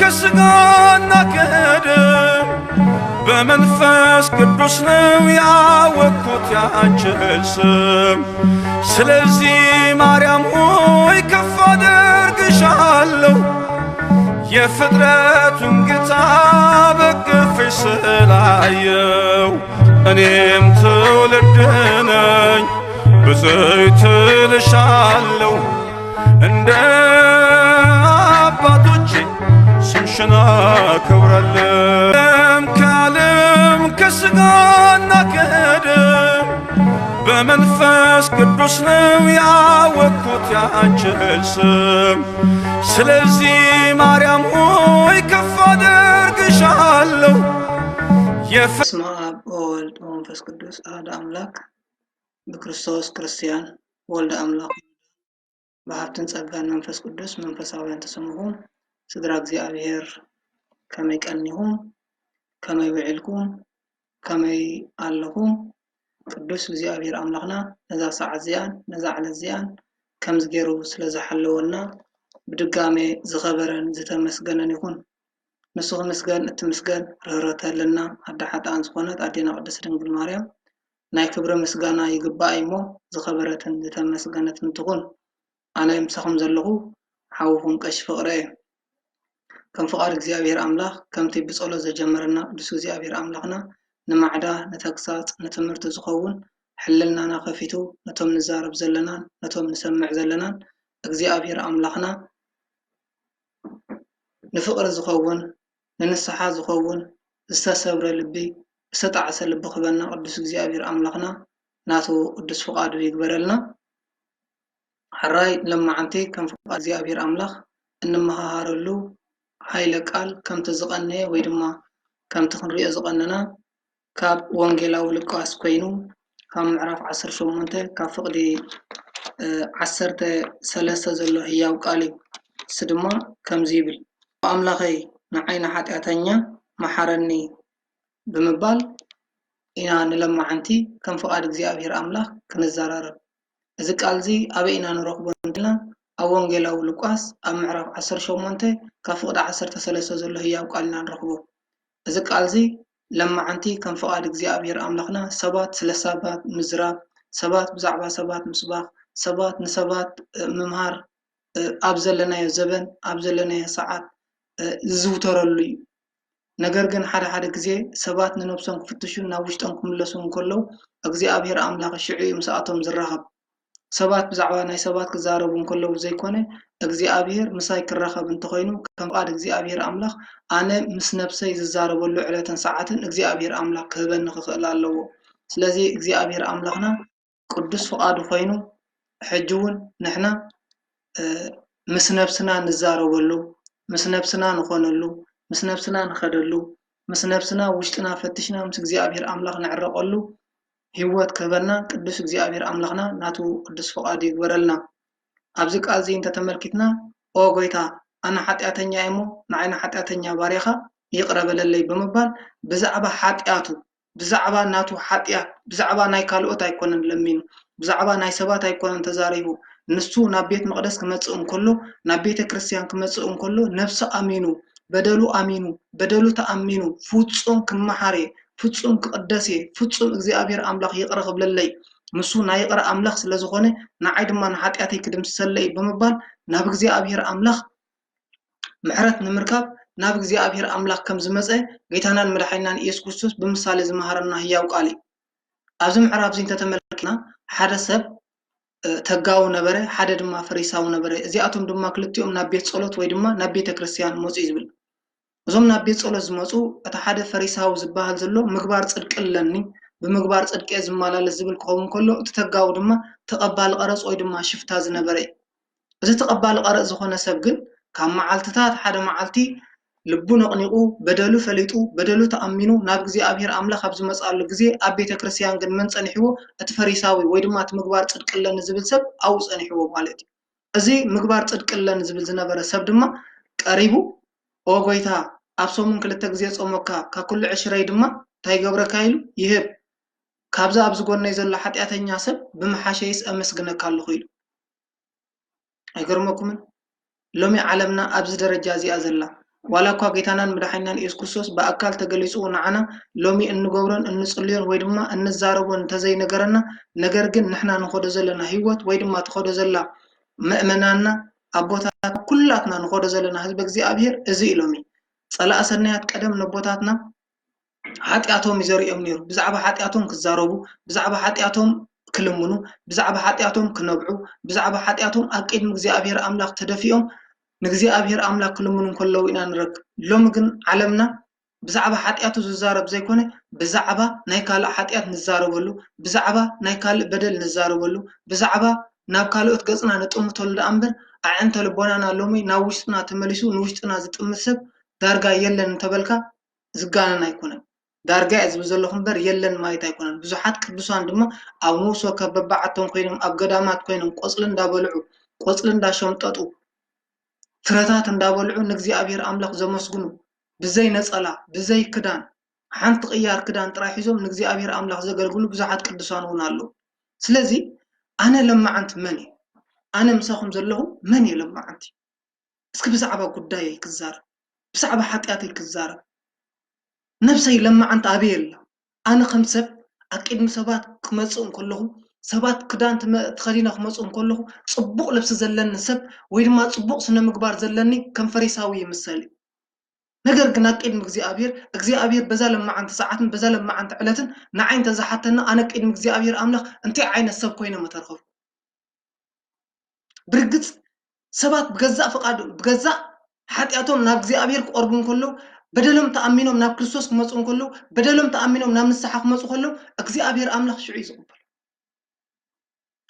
ከስጋና ከደም በመንፈስ ቅዱስ ነው ያወቅኩት ያንችን ስም። ስለዚህ ማርያም ሆይ ከፍ አደርግሻለሁ፣ የፍጥረቱን ጌታ በቅፍሽ ስላየው። እኔም ትውልድ ነኝ ብፅዕት እልሻለሁ፣ እንደ አባቶቼ ስምሽን አከብራለሁ። ከዓለም ከስጋና ከደም በመንፈስ ቅዱስ ነው ያወቅኩት ያንችን ስም። ስለዚህ ማርያም ሆይ ከፍ አደርግሻለሁ። የፈ- በስመ አብ ወወልድ ወመንፈስ ቅዱስ አሐዱ አምላክ። ብክርስቶስ ክርስቲያን፣ ወልድ ኣምላኽ፣ ብሃብትን ጸጋን መንፈስ ቅዱስ መንፈሳውያን ተሰምኹም። ስድራ እግዚኣብሔር ከመይ ቀኒኹም? ከመይ ውዒልኩም? ከመይ ኣለኹም? ቅዱስ እግዚኣብሔር ኣምላኽና ነዛ ሰዓት እዚኣን ነዛ ዕለት እዚኣን ከምዚ ገይሩ ስለ ዝሓለወና ብድጋሜ ዝኸበረን ዝተመስገነን ይኹን። ንሱ ክምስገን እትምስገን ርህረተ ህልና ኣደ ሓጥኣን ዝኾነት ኣዴና ቅድስት ድንግል ማርያም ናይ ክብሪ ምስጋና ይግባኣ እሞ ዝኸበረትን ዝተመስገነትን ትኹን። ኣነ ምሳኹም ዘለኹ ሓውኹም ቀሺ ፍቕረ እየ። ከም ፍቓድ እግዚኣብሔር ኣምላኽ ከምቲ ብጸሎት ዘጀመረና ቅዱስ እግዚኣብሔር ኣምላኽና ንማዕዳ ንተግሳጽ ንትምህርቲ ዝኸውን ሕልናና ከፊቱ ነቶም ንዛረብ ዘለናን ነቶም ንሰምዕ ዘለናን እግዚኣብሔር ኣምላኽና ንፍቕሪ ዝኸውን ንንስሓ ዝኸውን ዝተሰብረ ልቢ ዝተጣዕሰ ልቢ ክበና ቅዱስ እግዚኣብሔር ኣምላኽና ናቱ ቅዱስ ፍቓዱ ይግበረልና። ሕራይ ለማዓንቲ ከም ፍቓድ እግዚኣብሔር ኣምላኽ እንመሃሃረሉ ሓይለ ቃል ከምቲ ዝቐነየ ወይ ድማ ከምቲ ክንሪኦ ዝቐነና ካብ ወንጌላዊ ሉቃስ ኮይኑ ካብ ምዕራፍ ዓሰርተ ሸሞንተ ካብ ፍቕዲ ዓሰርተ ሰለስተ ዘሎ ህያው ቃል እዩ። እሱ ድማ ከምዚ ይብል፣ ኣምላኸይ ንዓይ ንሓጢኣተኛ መሓረኒ ብምባል ኢና ንለማዓንቲ ከም ፍቓድ እግዚኣብሔር ኣምላኽ ክንዘራረብ። እዚ ቃል እዚ ኣበይ ኢና ንረኽቦ እንተልና ኣብ ወንጌላዊ ሉቃስ ኣብ ምዕራፍ ዓሰርተ ሸሞንተ ካብ ፍቕዲ ዓሰርተ ሰለስተ ዘሎ ህያው ቃል ኢና ንረኽቦ። እዚ ቃል እዚ ለማዓንቲ ከም ፍቓድ እግዚኣብሔር ኣምላኽና ሰባት ስለ ሰባት ምዝራብ፣ ሰባት ብዛዕባ ሰባት ምስባኽ፣ ሰባት ንሰባት ምምሃር ኣብ ዘለናዮ ዘበን ኣብ ዘለናዮ ሰዓት ዝዝውተረሉ እዩ። ነገር ግን ሓደ ሓደ ግዜ ሰባት ንነብሶም ክፍትሹን ናብ ውሽጦም ክምለሱን እንከለዉ እግዚኣብሔር ኣምላኽ ሽዑ እዩ ምስኣቶም ዝራኸብ። ሰባት ብዛዕባ ናይ ሰባት ክዛረቡ እንከለዉ ዘይኮነ እግዚኣብሔር ምሳይ ክራኸብ እንተኾይኑ ከም ፍቓድ እግዚኣብሔር ኣምላኽ ኣነ ምስ ነብሰይ ዝዛረበሉ ዕለትን ሰዓትን እግዚኣብሔር ኣምላኽ ክህበኒ ክኽእል ኣለዎ። ስለዚ እግዚኣብሔር ኣምላኽና ቅዱስ ፍቓዱ ኮይኑ ሕጂ እውን ንሕና ምስ ነብስና ንዛረበሉ፣ ምስ ነብስና ንኾነሉ፣ ምስ ነብስና ንኸደሉ፣ ምስ ነብስና ውሽጥና ፈትሽና ምስ እግዚኣብሔር ኣምላኽ ንዕረቐሉ ህይወት ክህበና ቅዱስ እግዚኣብሔር ኣምላኽና ናቱ ቅዱስ ፍቓዱ ይግበረልና። ኣብዚ ቃል እዚ እንተተመልኪትና ኦ ጎይታ ኣነ ሓጢኣተኛ እየ እሞ ንዓይ ንሓጢኣተኛ ባርያኻ ይቕረ በለለይ ብምባል ብዛዕባ ሓጢኣቱ ብዛዕባ ናቱ ሓጢኣት ብዛዕባ ናይ ካልኦት ኣይኮነን ለሚኑ፣ ብዛዕባ ናይ ሰባት ኣይኮነን ተዛሪቡ። ንሱ ናብ ቤት መቕደስ ክመጽእ እንከሎ፣ ናብ ቤተ ክርስቲያን ክመጽእ እንከሎ ነብሱ ኣሚኑ፣ በደሉ ኣሚኑ፣ በደሉ ተኣሚኑ ፍጹም ክመሓር እየ፣ ፍጹም ክቕደስ እየ፣ ፍጹም እግዚኣብሔር ኣምላኽ ይቕረ ክብለለይ፣ ንሱ ናይ ይቕረ ኣምላኽ ስለ ዝኾነ ንዓይ ድማ ንሓጢኣተይ ክድምስሰለይ እዩ ብምባል ናብ እግዚኣብሔር ኣምላኽ ምሕረት ንምርካብ ናብ እግዚኣብሔር ኣምላኽ ከም ዝመጸ ጌታናን መድሓኒናን ኢየሱስ ክርስቶስ ብምሳሌ ዝመሃረና ህያው ቃል እዩ። ኣብዚ ምዕራፍ እዚ እንተተመልኪና ሓደ ሰብ ተጋዊ ነበረ፣ ሓደ ድማ ፈሪሳዊ ነበረ። እዚኣቶም ድማ ክልቲኦም ናብ ቤት ጸሎት ወይ ድማ ናብ ቤተ ክርስቲያን መጹ እዩ ዝብል። እዞም ናብ ቤት ጸሎት ዝመጹ እቲ ሓደ ፈሪሳዊ ዝበሃል ዘሎ ምግባር ጽድቂ ኣለኒ፣ ብምግባር ጽድቂ እየ ዝመላለስ ዝብል ክኸውን ከሎ እቲ ተጋዊ ድማ ተቐባሊ ቀረጽ ወይ ድማ ሽፍታ ዝነበረ እዩ። እዚ ተቐባሊ ቀረጽ ዝኾነ ሰብ ግን ካብ መዓልትታት ሓደ መዓልቲ ልቡ ነቕኒቑ በደሉ ፈሊጡ በደሉ ተኣሚኑ ናብ እግዚኣብሔር ኣምላኽ ኣብ ዝመጽኣሉ ግዜ ኣብ ቤተ ክርስትያን ግን መን ጸኒሕዎ? እቲ ፈሪሳዊ ወይ ድማ እቲ ምግባር ጽድቂ ኣለኒ ዝብል ሰብ ኣብኡ ጸኒሕዎ ማለት እዩ። እዚ ምግባር ጽድቂ ኣለኒ ዝብል ዝነበረ ሰብ ድማ ቀሪቡ ኦ ጎይታ ኣብ ሰሙን ክልተ ግዜ ጾመካ ካብ ኩሉ ዕሽረይ ድማ እንታይ ይገብረካ ኢሉ ይህብ ካብዚ ኣብዚ ጎነይ ዘሎ ሓጢኣተኛ ሰብ ብምሓሸይስ ኣመስግነካ ኣለኹ ኢሉ። ኣይገርመኩምን? ሎሚ ዓለምና ኣብዚ ደረጃ እዚኣ ዘላ ዋላ እኳ ጌታናን መድሓኒናን ኢየሱስ ክርስቶስ ብኣካል ተገሊጹ ንዓና ሎሚ እንገብሮን እንጽልዮን ወይ ድማ እንዛረቦን እንተዘይነገረና፣ ነገር ግን ንሕና ንኸዶ ዘለና ህይወት ወይ ድማ ትኸዶ ዘላ ምእመናንና ኣቦታት ኩላትና ንኸዶ ዘለና ህዝቢ እግዚኣብሔር እዚ ኢሎም እዩ። ጸላእ ሰናያት ቀደም ነቦታትና ሓጢኣቶም እዩ ዘርእዮም ነይሩ። ብዛዕባ ሓጢኣቶም ክዛረቡ፣ ብዛዕባ ሓጢኣቶም ክልምኑ፣ ብዛዕባ ሓጢኣቶም ክነብዑ፣ ብዛዕባ ሓጢኣቶም ኣብ ቅድሚ እግዚኣብሔር ኣምላኽ ተደፊኦም ንእግዚኣብሔር ኣምላኽ ክልምኑ እንከለዉ ኢና ንረክብ። ሎሚ ግን ዓለምና ብዛዕባ ሓጢኣቱ ዝዛረብ ዘይኮነ፣ ብዛዕባ ናይ ካልእ ሓጢኣት ንዛረበሉ፣ ብዛዕባ ናይ ካልእ በደል ንዛረበሉ፣ ብዛዕባ ናብ ካልኦት ገጽና ንጥምተሉ ደኣ እምበር፣ ኣዕንተ ልቦናና ሎሚ ናብ ውሽጥና ተመሊሱ ንውሽጥና ዝጥምት ሰብ ዳርጋ የለን እንተበልካ ዝጋነን ኣይኮነን። ዳርጋ እየ ዝብል ዘለኹ እምበር የለን ማለት ኣይኮነን። ብዙሓት ቅዱሳን ድማ ኣብ ንኡስ ወከፍ በብዓቶም ኮይኖም፣ ኣብ ገዳማት ኮይኖም ቆጽሊ እንዳበልዑ፣ ቆጽሊ እንዳሸምጠጡ፣ ፍረታት እንዳበልዑ ንእግዚኣብሔር ኣምላኽ ዘመስግኑ፣ ብዘይ ነጸላ፣ ብዘይ ክዳን፣ ሓንቲ ቅያር ክዳን ጥራይ ሒዞም ንእግዚኣብሔር ኣምላኽ ዘገልግሉ ብዙሓት ቅዱሳን እውን ኣለዉ። ስለዚ ኣነ ለማዓንቲ መን እየ? ኣነ ምሳኹም ዘለኹ መን እየ ለማዓንቲ? እስኪ ብዛዕባ ጉዳየይ ክዛረብ፣ ብዛዕባ ሓጢኣተይ ክዛረብ። ነብሰይ ለማዓንቲ ኣበይ ኣላ? ኣነ ከም ሰብ ኣብ ቅድሚ ሰባት ክመጽእ እንከለኹ፣ ሰባት ክዳን ትመ-፣ ተኸዲነ ክመጽእ እንከለኹ፣ ጽቡቕ ልብሲ ዘለኒ ሰብ ወይ ድማ ጽቡቕ ስነ ምግባር ዘለኒ ከም ፈሪሳዊ ይምሰል እዩ። ነገር ግን ኣብ ቅድሚ እግዚኣብሔር፣ እግዚኣብሔር በዛ ለማዓንቲ ሰዓትን በዛ ለማዓንቲ ዕለትን ንዓይ እንተዝሓተና፣ ኣነ ቅድሚ እግዚኣብሔር ኣምላኽ እንታይ ዓይነት ሰብ ኮይነ ምተርኸብኩ? ብርግጽ ሰባት ብገዛእ ፍቓዶም፣ ብገዛእ ሓጢኣቶም ናብ እግዚኣብሔር ክቐርቡ እንከለዉ፣ በደሎም ተኣሚኖም ናብ ክርስቶስ ክመጹ እንከለዉ፣ በደሎም ተኣሚኖም ናብ ንስሓ ክመጹ ከለዉ፣ እግዚኣብሔር ኣምላኽ ሽዑ እዩ ዝቕበሎም።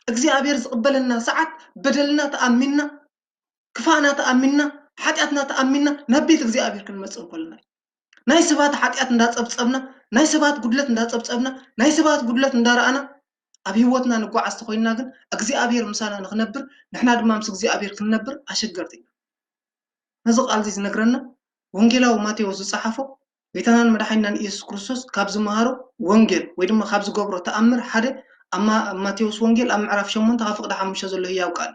እግዚኣብሔር ዝቕበለና ሰዓት በደልና ተኣሚንና፣ ክፋእና ተኣሚንና፣ ሓጢኣትና ተኣሚንና ናብ ቤት እግዚኣብሔር ክንመጽእ እንከለና እዩ። ናይ ሰባት ሓጢኣት እንዳጸብጸብና፣ ናይ ሰባት ጉድለት እንዳጸብጸብና፣ ናይ ሰባት ጉድለት እንዳረኣና ኣብ ህይወትና ንጓዓዝ ተኾይንና ግን እግዚኣብሔር ምሳና ንኽነብር ንሕና ድማ ምስ እግዚኣብሔር ክንነብር ኣሸገርቲ ኢና። ነዚ ቃል እዚ ዝነግረና ወንጌላዊ ማቴዎስ ዝጸሓፎ ጌታናን መድሓኒናን ኢየሱስ ክርስቶስ ካብ ዝመሃሮ ወንጌል ወይ ድማ ካብ ዝገብሮ ተኣምር ሓደ ኣብ ማ-፣ ኣብ ማቴዎስ ወንጌል ኣብ ምዕራፍ ሸሞንተ ካብ ፍቕዲ ሓሙሽተ ዘሎ ህያው ቃል።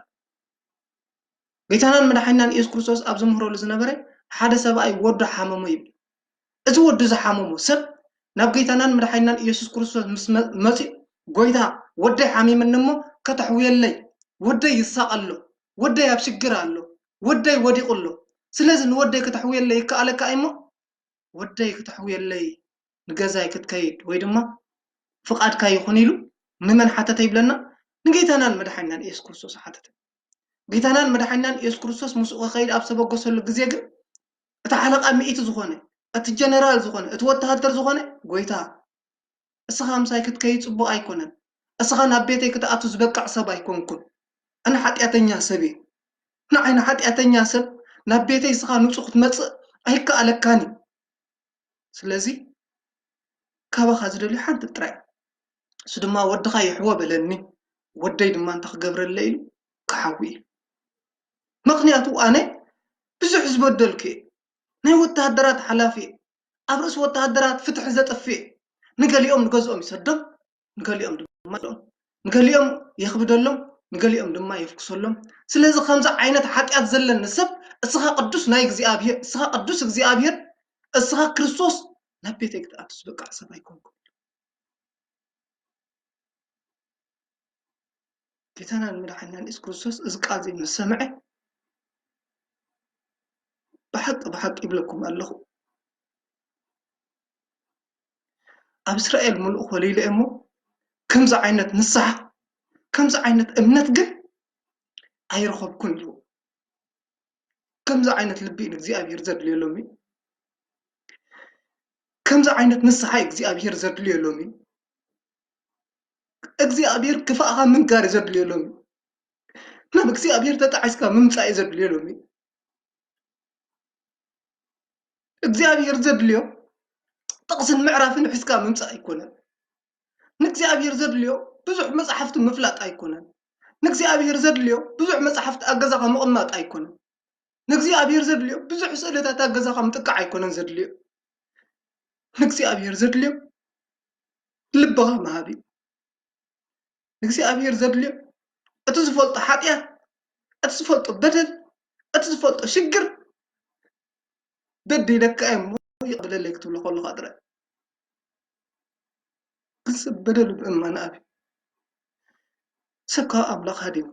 ጌታናን መድሓኒናን ኢየሱስ ክርስቶስ ኣብ ዝምህረሉ ዝነበረ ሓደ ሰብኣይ ወዱ ሓመሞ ይብል። እዚ ወዱ ዝሓመሞ ሰብ ናብ ጌታናን መድሓኒናን ኢየሱስ ክርስቶስ ምስ መ-፣ መጺኡ፣ "ጎይታ፣ ወደይ ሓሚምኒ እሞ ከተሕውየለይ፣ ወደይ ይሳቐ ኣሎ፣ ወደይ ኣብ ሽግር ኣሎ፣ ወደይ ወዲቑ ኣሎ። ስለዚ ንወደይ ከተሕውየለይ ይከኣለካ እሞ ወደይ ከተሕውየለይ ንገዛይ ክትከይድ ወይ ድማ ፍቓድካ ይኹን" ኢሉ ንመን ሓተተ ይብለና? ንጌታናን መድሓኒናን ኢየሱስ ክርስቶስ ሓተተ። ጌታናን መድሓኒናን ኢየሱስ ክርስቶስ ምስኡ ክኸይድ ኣብ ዝተበገሰሉ ግዜ ግን እቲ ሓለቓ ሚእቲ ዝኾነ፣ እቲ ጀነራል ዝኾነ፣ እቲ ወተሃደር ዝኾነ፣ "ጎይታ፣ እስኻ ምሳይ ክትከይድ ጽቡቕ ኣይኮነን። እስኻ ናብ ቤተይ ክትኣቱ ዝበቅዕ ሰብ ኣይኮንኩን። ኣነ ሓጢኣተኛ ሰብ እየ። ንዓይ ንሓጢኣተኛ ሰብ ናብ ቤተይ እስኻ ንጹህ ክትመጽእ ኣይከኣለካን እዩ። ስለዚ ካባኻ ዝደልዮ ሓንቲ ጥራይ፣ እሱ ድማ ወድኻ ይሕወ በለኒ፣ ወደይ ድማ እንታይ ክገብረለይ?" ኢሉ ክሓዊ እዩ። ምኽንያቱ ኣነ ብዙሕ ዝበደልኩ እየ። ናይ ወተሃደራት ሓላፊ እየ። ኣብ ርእሲ ወተሃደራት ፍትሒ ዘጥፍእ እየ። ንገሊኦም ንገዝኦም ይሰዶም፣ ንገሊኦም ድማ ይሰዶም። ንገሊኦም የኽብደሎም፣ ንገሊኦም ድማ የፍኩሰሎም። ስለዚ ከምዚ ዓይነት ሓጢኣት ዘለኒ ሰብ፣ እስኻ ቅዱስ ናይ እግዚኣብሔር፣ እስኻ ቅዱስ እግዚኣብሔር፣ እስኻ ክርስቶስ ናብ ቤተይ ክትኣቱ ዝበቃዕ ሰብ ኣይኮንኩን። ጌታናን መድሓኒናን ኢየሱስ ክርስቶስ እዚ ቃል እዚ ምስ ሰምዐ፣ ብሓቂ፣ ብሓቂ ይብለኩም ኣለኹ፣ ኣብ እስራኤል ምሉእ ኮሊለ እሞ፣ ከምዚ ዓይነት ንስሓ፣ ከምዚ ዓይነት እምነት ግን ኣይረኸብኩን ኢሉ። ከምዚ ዓይነት ልቢ እዩ ንእግዚኣብሔር ዘድልዮ ሎሚ። ከምዚ ዓይነት ንስሓ እዩ እግዚኣብሔር ዘድልዮ ሎሚ። እግዚኣብሔር ክፋእኻ ምንጋር እዩ ዘድልዮ ሎሚ። ናብ እግዚኣብሔር ተጣዒስካ ምምጻእ እዩ ዘድልዮ ሎሚ። እግዚኣብሔር ዘድልዮ ጥቕስን ምዕራፍን ሒዝካ ምምጻእ ኣይኮነን። ንእግዚኣብሔር ዘድልዮ ብዙሕ መጻሕፍቲ ምፍላጥ ኣይኮነን። ንእግዚኣብሔር ዘድልዮ ብዙሕ መጻሕፍቲ ኣብ ገዛኻ ምቕማጥ ኣይኮነን። ንእግዚኣብሔር ዘድልዮ ብዙሕ ስእልታት ኣብ ገዛኻ ምጥቃዕ ኣይኮነን ዘድልዮ። ንእግዚኣብሔር ዘድልዮ ልብኻ ምሃብ እዩ። ንእግዚኣብሔር ዘድልዮ እቲ ዝፈልጦ ሓጢኣት፣ እቲ ዝፈልጦ በደል፣ እቲ ዝፈልጦ ሽግር በዲለካ እየ እሞ ይቕረ በለለይ ክትብሎ ከለኻ ጥራይ። ግን ሰብ በደሉ ምእማን ኣበይ? ሰብ ካብ ኣምላኽ ሃዲሙ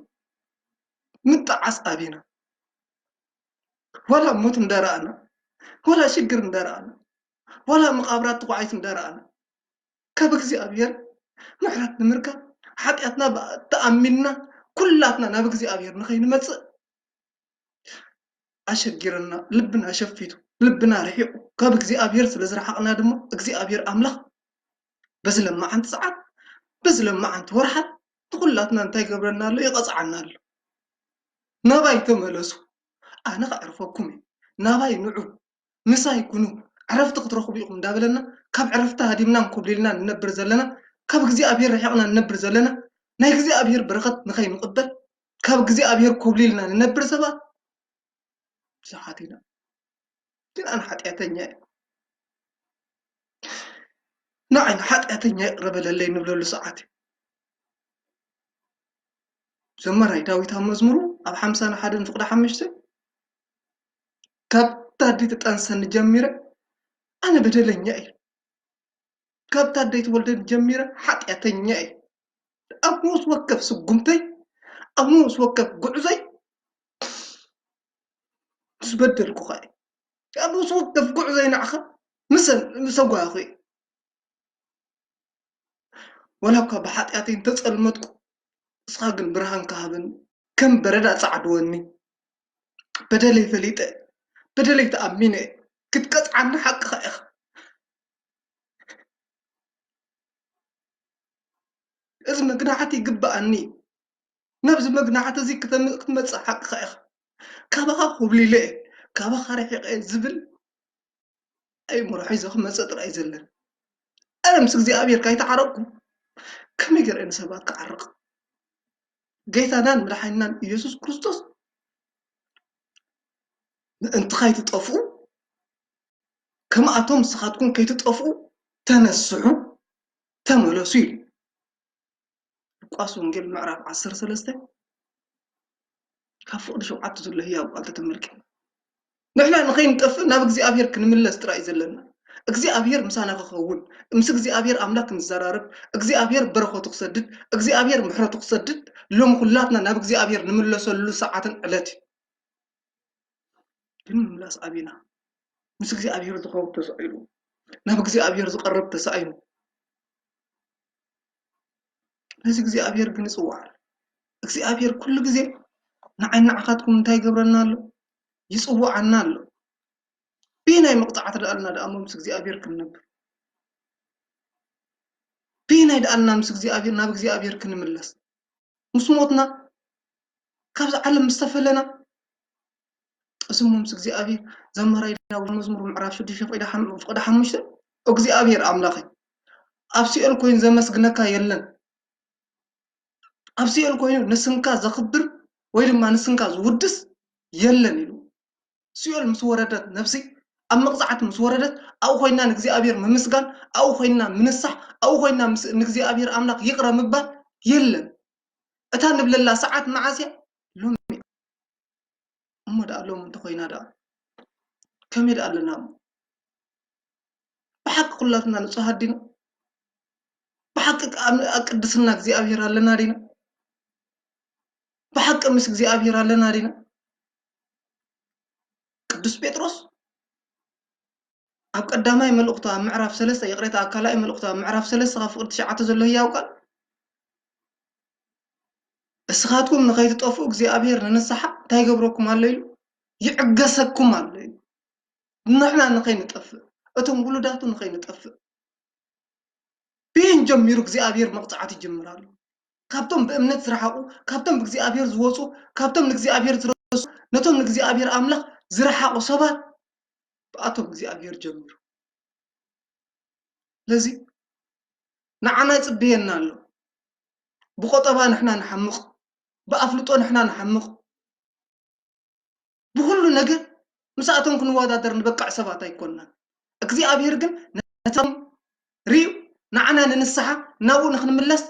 ምጥዓስ ኣበይና? ዋላ ሞት እንዳረኣና፣ ዋላ ሽግር እንዳረኣና፣ ዋላ መቓብራት ተዃዒቱ እንዳረኣና፣ ካብ እግዚኣብሔር ምሕረት ንምርካብ ሓጢኣትና ተኣሚንና ኩላትና ናብ እግዚኣብሔር ንኸይንመጽእ ኣሸጊርና፣ ልብና ሸፊቱ፣ ልብና ርሒቑ፣ ካብ እግዚኣብሔር ስለ ዝረሓቕና ድማ እግዚኣብሔር ኣምላኽ በዚ ለማዓንቲ ሰዓት፣ በዚ ለማዓንቲ ወርሓት ንኹላትና እንታይ ይገብረና ኣሎ? ይቐጽዓና ኣሎ። ናባይ ተመለሱ፣ ኣነ ከዕርፈኩም እየ፣ ናባይ ንዑ፣ ምሳይ ኩኑ፣ ዕረፍቲ ክትረኽቡ ኢኹም እንዳበለና፣ ካብ ዕረፍቲ ሃዲምናን ኮብሊልናን ንነብር ዘለና፣ ካብ እግዚኣብሔር ርሒቕና ንነብር ዘለና፣ ናይ እግዚኣብሔር በረኸት ንኸይንቕበል፣ ካብ እግዚኣብሔር ኮብሊልና ንነብር ሰባት ብዙሓት ኢና። ግን ኣነ ሓጢኣተኛ እየ። ንዓይ ንሓጢኣተኛ ይቕረ በለለይ ንብለሉ ሰዓት እዩ። ዘማራይ ዳዊት ኣብ መዝሙሩ ኣብ ሓምሳን ሓደን ፍቕዲ ሓሙሽተ፣ "ካብታ ኣደይ ተጠንሰኒ ጀሚረ ኣነ በደለኛ እየ። ካብታ ኣደይ ተወልደኒ ጀሚረ ሓጢኣተኛ እየ። ኣብ ንኡስ ወከፍ ስጉምተይ፣ ኣብ ንኡስ ወከፍ ጉዕዞይ ምስ በደልኩኻ እየ። ኣብ ንኡስ ወከፍ ጉዕዞይ ንዓኻ ምስ፣ ምስ ኣጓየኹ እየ። ዋላ እኳ ብሓጢኣተይ እንተጸልመትኩ፣ ንስኻ ግን ብርሃንካ ሃበኒ፣ ከም በረድ ኣጻዕድወኒ። በደለይ ፈሊጠ፣ በደለይ ተኣሚነ፣ ክትቀጽዓኒ ሓቅኻ ኢኻ። እዚ መግናሕቲ ይግብኣኒ እዩ። ናብዚ መግናሕቲ እዚ ክተም-፣ ክትመጽእ ሓቅኻ ኢኻ። ካባኻ ኮብሊለ እየ፣ ካባኻ ርሒቐ እየ ዝብል ኣእምሮ ሒዘ ክመጽእ ጥራይ እዩ ዘለን። ኣነ ምስ እግዚኣብሔር ካይተዓረቕኩ ከመይ ገይረ እየ ንሰባት ክዓርቕ? ጌታናን መድሓኒናን ኢየሱስ ክርስቶስ ምእንቲ ካይትጠፍኡ፣ ከምኣቶም ንስኻትኩም ከይትጠፍኡ ተነስሑ፣ ተመለሱ ኢሉ። ሉቃስ ወንጌል ምዕራፍ ዓሰርተ ሰለስተ ካብ ፍቕዲ ሸውዓተ ዘሎ ህያው ቃል ተተመልኪ። ንሕና ንኸይንጠፍእ ናብ እግዚኣብሔር ክንምለስ ጥራይ እዩ ዘለና። እግዚኣብሔር ምሳና ክኸውን፣ ምስ እግዚኣብሔር ኣምላኽ ክንዘራረብ፣ እግዚኣብሔር በረኸቱ ክሰድድ፣ እግዚኣብሔር ምሕረቱ ክሰድድ፣ ሎም ኩላትና ናብ እግዚኣብሔር ንምለሰሉ ሰዓትን ዕለት እዩ። ግን ምምላስ ኣቢና ምስ እግዚኣብሔር ዝኸውን ተሳኢኑ፣ ናብ እግዚኣብሔር ዝቐርብ ተሳኢኑ። ነዚ እግዚኣብሔር ግን ይጽውዓል። እግዚኣብሔር ኩሉ ግዜ ንዓይ ንዓኻትኩም እንታይ ይገብረና ኣሎ? ይጽውዓና ኣሎ። ብናይ መቕጻዕቲ ደኣልና ደኣ እሞ ምስ እግዚኣብሔር ክንነብር። ብናይ ደኣልና ምስ እግዚኣብሔር፣ ናብ እግዚኣብሔር ክንምለስ። ምስ ሞትና ካብዚ ዓለም ምስ ተፈለና፣ እዚ እሞ ምስ እግዚኣብሔር ዘማራይ ዳዊት መዝሙር ምዕራፍ ሽዱሽተ ፍቕዲ ሓም-፣ ፍቕዲ ሓሙሽተ፣ እግዚኣብሔር ኣምላኸይ፣ ኣብ ሲኦል ኮይኑ ዘመስግነካ የለን፣ ኣብ ሲኦል ኮይኑ ንስምካ ዘኽብር ወይ ድማ ንስምካ ዝውድስ የለን ኢሉ። ሲኦል ምስ ወረደት ነፍሲ፣ ኣብ መቕጻዕቲ ምስ ወረደት፣ ኣብኡ ኮይና ንእግዚኣብሔር ምምስጋን፣ ኣብኡ ኮይና ምንሳሕ፣ ኣብኡ ኮይና ምስ፣ ንእግዚኣብሔር ኣምላኽ ይቕረ ምባል የለን። እታ ንብለላ ሰዓት መዓስ እያ? ሎሚ እያ። እሞ ደኣ ሎሚ እንተኾይና ደኣ ከመይ ደኣ ኣለና እሞ? ብሓቂ ኩላትና ንጹሃት ዲና? ብሓቂ ኣብ፣ ኣብ ቅድስና እግዚኣብሔር ኣለና ዲና? ብሓቂ ምስ እግዚኣብሔር ኣለና ዲና? ቅዱስ ጴጥሮስ ኣብ ቀዳማይ መልእኽቱ ኣብ ምዕራፍ ሰለስተ፣ ይቕሬታ፣ ኣብ ካልኣይ መልእኽቱ ኣብ ምዕራፍ ሰለስተ ካብ ፍቕዲ ትሽዓተ ዘሎ ህያው ቃል፣ "እስኻትኩም ንኸይትጠፍኡ እግዚኣብሔር ንንስሓ እንታይ ይገብረኩም ኣሎ?" ኢሉ፣ "ይዕገሰኩም ኣሎ" ኢሉ። ንሕና ንኸይንጠፍእ፣ እቶም ውሉዳቱ ንኸይንጠፍእ። ብየን ጀሚሩ እግዚኣብሔር መቕጻዕቲ ይጅምር ኣሎ? ካብቶም ብእምነት ዝረሓቑ፣ ካብቶም ብእግዚኣብሔር ዝወጹ፣ ካብቶም ንእግዚኣብሔር ዝረሱ፣ ነቶም ንእግዚኣብሔር ኣምላኽ ዝረሓቑ ሰባት ብኣቶም እግዚኣብሔር ጀሚሩ። ስለዚ ንዓና ይጽበየና ኣሎ። ብቆጠባ ንሕና ንሓምቕ፣ ብኣፍልጦ ንሕና ንሓምቕ፣ ብኹሉ ነገር ምስኣቶም ክንወዳደር ንበቅዕ ሰባት ኣይኮንናን። እግዚኣብሔር ግን ነቶም ርእዩ ንዓና ንንስሓ ናብኡ ንኽንምለስ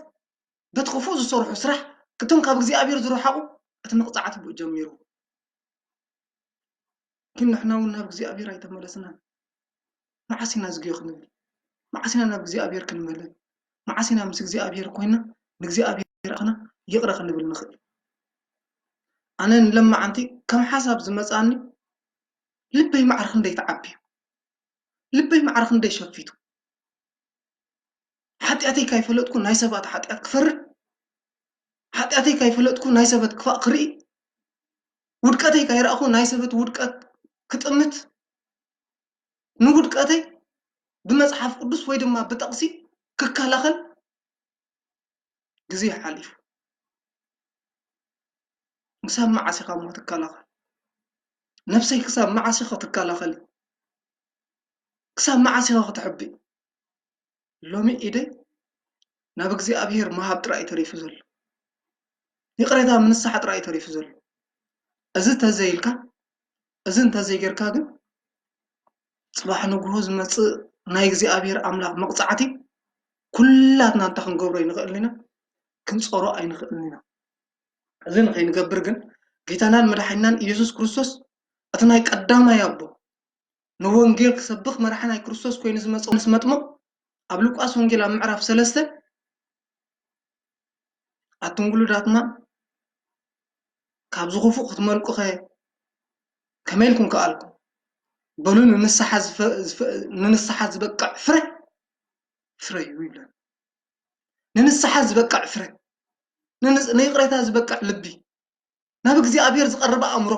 በቲ ክፉእ ዝሰርሑ ስራሕ እቶም ካብ እግዚኣብሔር ዝረሓቑ እቲ መቕጻዕቲ ብኡ ጀሚሩ። ግን ንሕና እውን ናብ እግዚኣብሔር ኣይተመለስናን። መዓስ ኢና ዝግዮ ክንብል? መዓስ ኢና ናብ እግዚኣብሔር ክንምለስ? መዓስ ኢና ምስ እግዚኣብሔር ኮይና ንእግዚኣብሔር ኣኽና ይቕረ ክንብል ንኽእል? ኣነ ንለማዓንቲ ከም ሓሳብ ዝመፅኣኒ፣ ልበይ ማዕረ ክንደይ ተዓብዩ፣ ልበይ ማዕረ ክንደይ ሸፊቱ። ሓጢኣተይ ካይፈለጥኩ ናይ ሰባት ሓጢኣት ክፈርድ፣ ሓጢኣተይ ካይፈለጥኩ ናይ ሰባት ክፋእ ክርኢ፣ ውድቀተይ ካይረኣኹ ናይ ሰባት ውድቀት ክጥምት፣ ንውድቀተይ ብመጽሓፍ ቅዱስ ወይ ድማ ብጠቕሲ ክከላኸል ግዜ ሓሊፉ። ክሳብ መዓስ ኢኻ እሞ ትከላኸል? ነፍሰይ ክሳብ መዓስ ኢኻ ትከላኸሊ? ክሳብ መዓስ ኢኻ ክትሕቢ? ሎሚ ኢደይ ናብ እግዚኣብሔር ምሃብ ጥራይ ተሪፉ ዘሎ። ይቕሬታ ምንሳሕ ጥራይ ተሪፉ ዘሎ። እዚ ተዘይልካ፣ እዚ እንተዘይጌርካ ግን፣ ጽባሕ ንግሆ ዝመጽእ ናይ እግዚኣብሔር ኣምላኽ መቕጻዕቲ ኩላትና እንታይ ክንገብሮ ኣይንኽእልን ኢና? ክንጾሮ ኣይንኽእልን ኢና። እዚ ንኸይንገብር ግን፣ ጌታናን መድሓኒናን ኢየሱስ ክርስቶስ፣ እቲ ናይ ቀዳማይ ኣቦ፣ ንወንጌል ክሰብኽ መራሒ ናይ ክርስቶስ ኮይኑ ዝመጸ ዮሃንስ መጥምቕ፣ ኣብ ሉቃስ ወንጌል ኣብ ምዕራፍ ሰለስተ፣ ኣቱም ውሉዳትና ካብዚ ክፉእ ክትመልቁኸ ከመይ ኢልኩም ከኣልኩም? በሉ ንንስሓ ዝፈ-፣ ዝፈ-፣ ንንስሓ ዝበቅዕ ፍረ ፍረዩ ይብለና። ንንስሓ ዝበቅዕ ፍረ፣ ንንስ-፣ ንይቕሬታ ዝበቅዕ ልቢ፣ ናብ እግዚኣብሔር ዝቐረበ ኣእምሮ፣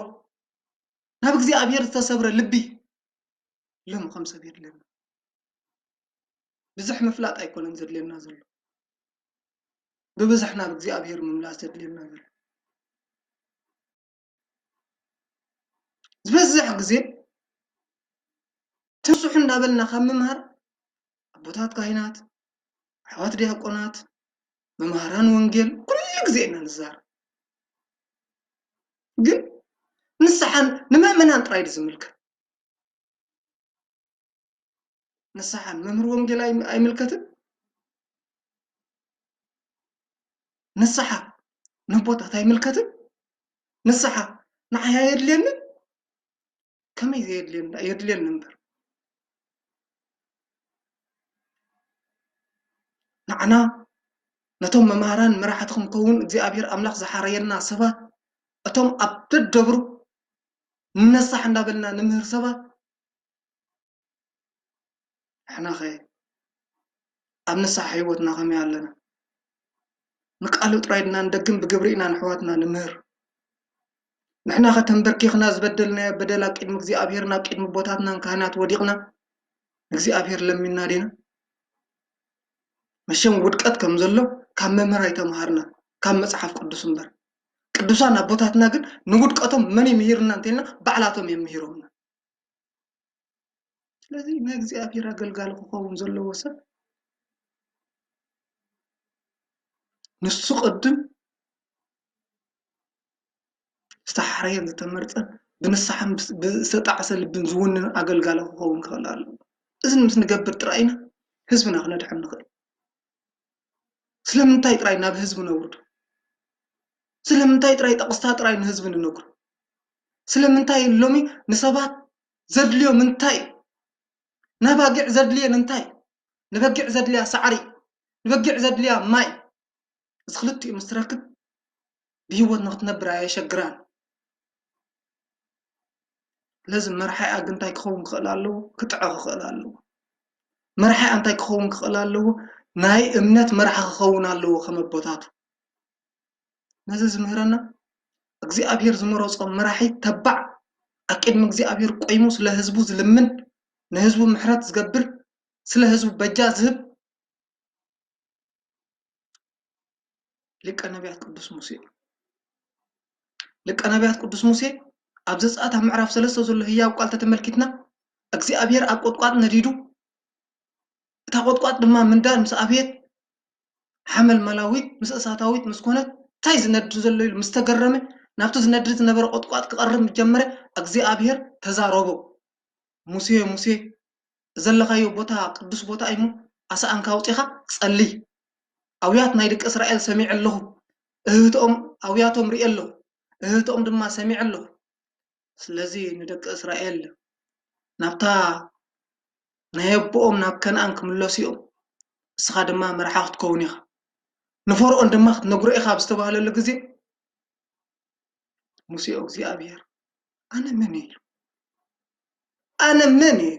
ናብ እግዚኣብሔር ዝተሰብረ ልቢ ሎሚ ከም ሰብ የድልየና። ብዙሕ ምፍላጥ ኣይኮነን ዘድልየና ዘሎ፣ ብብዝሒ ናብ እግዚኣብሔር ምምላስ ዘድልየና ዘሎ። ዝበዝሕ ግዜ ትንስሑ እንዳበልና ካብ ምምሃር፣ ኣቦታት ካህናት፣ ኣሕዋት ዲያቆናት፣ መምሃራን ወንጌል ኩሉ ግዜ ኢና ንዛረብ። ግን ንስሓ ንምእመናን ጥራይ ድዩ ዝምልከት? ንስሓ ንመምህር ወንጌል ኣይ-፣ ኣይምልከትን? ንስሓ ነቦታት ኣይምልከትን? ንስሓ ንዓይ ኣየድልየንን? ከመይ ዘየድልየና? የድልየኒ እምበር። ንዓና ነቶም መምሃራን መራሕቲ ክንከውን እግዚኣብሔር ኣምላኽ ዝሓረየና ሰባት፣ እቶም ኣብ ደደብሩ ንነሳሕ እንዳበልና ንምህር ሰባት፣ ንሕናኸ ኣብ ንስሓ ህይወትና ከመይ ኣለና? ንቃሉ ጥራይ ድና ንደግም ብግብሪ ኢና ንሕዋትና ንምህር? ንሕናኸ ተንበርኪኽና ዝበደልናዮ በደል ኣብ ቅድሚ እግዚኣብሔርን ኣብ ቅድሚ ኣቦታትናን ካህናት ወዲቕና ንእግዚኣብሔር ለሚንና ዲና? መሸም ውድቀት ከም ዘሎ ካብ መምህር ኣይተምሃርና፣ ካብ መጽሓፍ ቅዱስ እምበር። ቅዱሳን ኣቦታትና ግን ንውድቀቶም መን እዩ ምሂርና እንተኢልና ባዕላቶም እዮም ምሂሮምና። ስለዚ ናይ እግዚኣብሔር ኣገልጋሊ ክኸውን ዘለዎ ሰብ ንሱ ቅድም ዝተሓረየን ዝተመርጸን ብንስሓን ብስ-፣ ብዝተጣዕሰ ልብን ዝውንን ኣገልጋሊ ክኸውን ክኽእል ኣለዎ። እዚ ምስ ንገብር ጥራይ ኢና ህዝብና ክነድሕን ንኽእል። ስለምንታይ ጥራይ ናብ ህዝቢ ነውርዶ? ስለምንታይ ጥራይ ጠቕስታ ጥራይ ንህዝቢ ንነግሮ? ስለምንታይ ሎሚ ንሰባት ዘድልዮም እንታይ እዩ? ነባጊዕ ዘድልየን እንታይ? ንበጊዕ ዘድልያ ሳዕሪ፣ ንበጊዕ ዘድልያ ማይ። እዚ ክልቲኡ ምስ ትረክብ ብህይወት ንክትነብር ኣየሸግራን። ስለዚ መርሓኣ ግን እንታይ ክኸውን ክኽእል ኣለዎ? ክጥዐ ክኽእል ኣለዎ። መርሓኣ እንታይ ክኸውን ክኽእል ኣለዎ? ናይ እምነት መርሓ ክኸውን ኣለዎ ከም ኣቦታቱ። ነዚ ዝምህረና እግዚኣብሔር ዝመረጾ መራሒ ተባዕ ኣብ ቅድሚ እግዚኣብሔር ቆይሙ ስለ ህዝቡ ዝልምን ንህዝቡ ምሕረት ዝገብር ስለ ህዝቡ በጃ ዝህብ ሊቀ ነቢያት ቅዱስ ሙሴ እዩ። ሊቀ ነቢያት ቅዱስ ሙሴ ኣብ ዘጸኣት ኣብ ምዕራፍ ሰለስተ ዘሎ ህያው ቃል ተተመልኪትና እግዚኣብሔር ኣብ ቁጥቋጥ ነዲዱ እታ ቁጥቋጥ ድማ ምንዳድ ምስ ኣብየት ሓመልመላዊት ምስ እሳታዊት ምስ ኮነት እንታይ ዝነድድ ዘሎ ኢሉ ምስ ተገረመ ናብቲ ዝነድድ ዝነበረ ቁጥቋጥ ክቐርብ ምስ ጀመረ እግዚኣብሔር ተዛረቦ። ሙሴ ሙሴ ዘለኻዮ ቦታ ቅዱስ ቦታ እዩ እሞ ኣስኣንካ ኣውጺኻ ጸልይ። ኣውያት ናይ ደቂ እስራኤል ሰሚዐ ኣለኹ። እህትኦም ኣውያቶም ርእየ ኣለኹ። እህትኦም ድማ ሰሚዐ ኣለኹ። ስለዚ ንደቂ እስራኤል ናብታ ናይ ኣቦኦም ናብ ከነኣን ክምለሱ እዮም። እስኻ ድማ መርሓ ክትከውን ኢኻ። ንፈርኦን ድማ ክትነግሮ ኢኻ ኣብ ዝተባህለሉ ግዜ፣ ሙሴ እግዚኣብሔር ኣነ መን እየ ኢሉ። ኣነ መን እየ?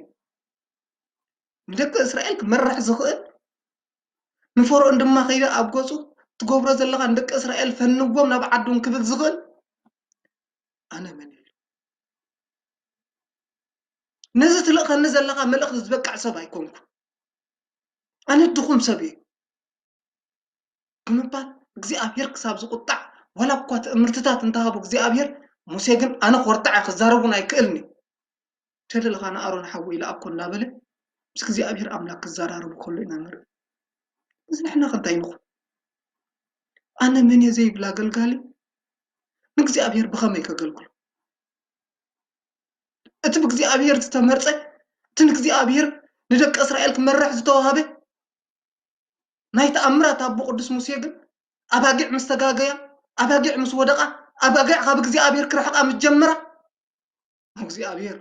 ንደቂ እስራኤል ክመርሕ ዝኽእል፣ ንፈርኦን ድማ ከይደ ኣብ ገጹ ትገብሮ ዘለኻ ንደቂ እስራኤል ፈንዎም ናብ ዓዶም ክብል ዝኽእል ኣነ መን እየ? ነዚ ትልእኸኒ ዘለኻ መልእኽቲ ዝበቅዕ ሰብ ኣይኮንኩ። ኣነ ድኹም ሰብ እየ ብምባል እግዚኣብሔር ክሳብ ዝቁጣዕ፣ ዋላ እኳ ትእምርትታት እንተሃቦ እግዚኣብሔር፣ ሙሴ ግን ኣነ ኮርታዕ እየ፣ ክዛረብ እውን ኣይክእልን እዩ። ተደለኻ ንኣሮን ሓወይ ለኣኮ እናበለ ምስ እግዚኣብሔር ኣምላክ ክዘራረቡ ከሎ ኢና ንርኢ። እዚ ንሕና ከ እንታይ ንኹን? ኣነ መን እየ ዘይብል ኣገልጋሊ ንእግዚኣብሔር ብኸመይ ከገልግሎ? እቲ ብእግዚኣብሔር ዝተመርጸ፣ እቲ ንእግዚኣብሔር ንደቂ እስራኤል ክመርሕ ዝተዋህበ ናይ ተኣምራት ኣቦ ቅዱስ ሙሴ ግን ኣባጊዕ ምስ ተጋገያ፣ ኣባጊዕ ምስ ወደቓ፣ ኣባጊዕ ካብ እግዚኣብሔር ክርሕቓ ምስ ጀመራ፣ እግዚኣብሔር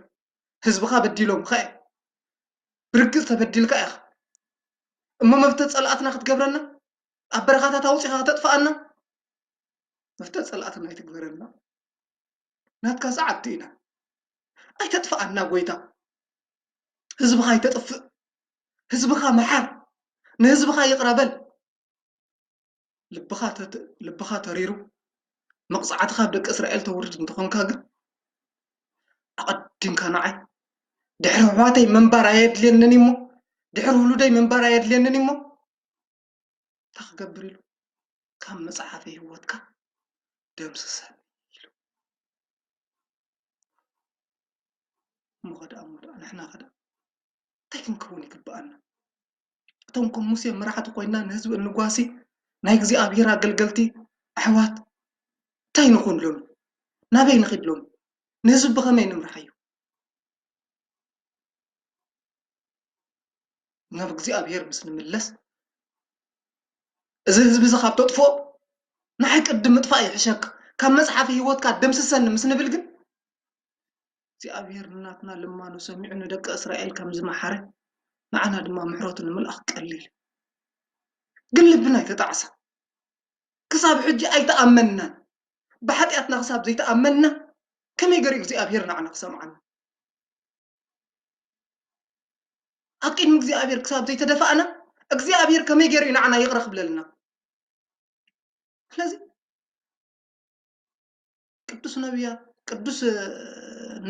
ህዝብኻ በዲሎምኻ እዮም። ብርግጽ ተበዲልካ ኢኻ። እሞ መፍተ ጸላእትና ክትገብረና፣ ኣብ በረኻታት ኣውጺኻ ከተጥፍኣና፣ መፍተ ጸላእትና ኣይትግበረና። ናትካ ሰዓብቲ ኢና። ኣይተጥፍኣና ጎይታ። ህዝብኻ ኣይተጥፍእ። ህዝብኻ መሓር። ንህዝብኻ ይቕረ በል። ልብኻ ተት-፣ ልብኻ ተሪሩ መቕጻዕትኻ ኣብ ደቂ እስራኤል ተውርድ እንተኾንካ ግን ኣቐዲምካ ንዓይ ድሕሪ ኣሕዋተይ ምንባር ኣየድልየንን እሞ፣ ድሕሪ ውሉደይ ምንባር ኣየድልየንን እሞ፣ እንታይ ክገብር ኢሉ? ካብ መጽሓፈ ህይወትካ ደምስሰኒ ኢሉ። እሞ ኸ ደኣ፣ እሞ ደኣ፣ ንሕና ኸ ደኣ እንታይ ክንከውን ይግብኣና? እቶም ከም ሙሴ መራሕቲ ኮይንና ንህዝቢ እንጓሲ ናይ እግዚኣብሔር ኣገልገልቲ ኣሕዋት እንታይ ንኹን ሎሚ? ናበይ ንኺድ ሎሚ? ንህዝቢ ብኸመይ ንምርሓዮ? ናብ እግዚኣብሔር ምስ ንምለስ፣ እዚ ህዝቢ እዚ ካብ ተጥፍኦ፣ ንዓይ ቅድም ምጥፋእ ይሕሸክ፣ ካብ መጽሓፍ ህይወትካ ደምስሰኒ ምስ ንብል ግን፣ እግዚኣብሔር ንናትና ልማኖ ሰሚዑ ንደቂ እስራኤል ከም ዝመሓረ፣ ንዓና ድማ ምሕረቱ ንምልኣኽ ቀሊል። ግን ልብና ኣይተጣዕሰ። ክሳብ ሕጂ ኣይተኣመንናን። ብሓጢኣትና ክሳብ ዘይተኣመንና፣ ከመይ ገይሩ እግዚኣብሔር ንዓና ክሰምዓና? ኣብ ቅድሚ እግዚኣብሔር ክሳብ ዘይተደፋእና፣ እግዚኣብሔር ከመይ ገይሩ እዩ ንዓና ይቕረ ክብለልና? ስለዚ ቅዱስ ነቢያ-፣ ቅዱስ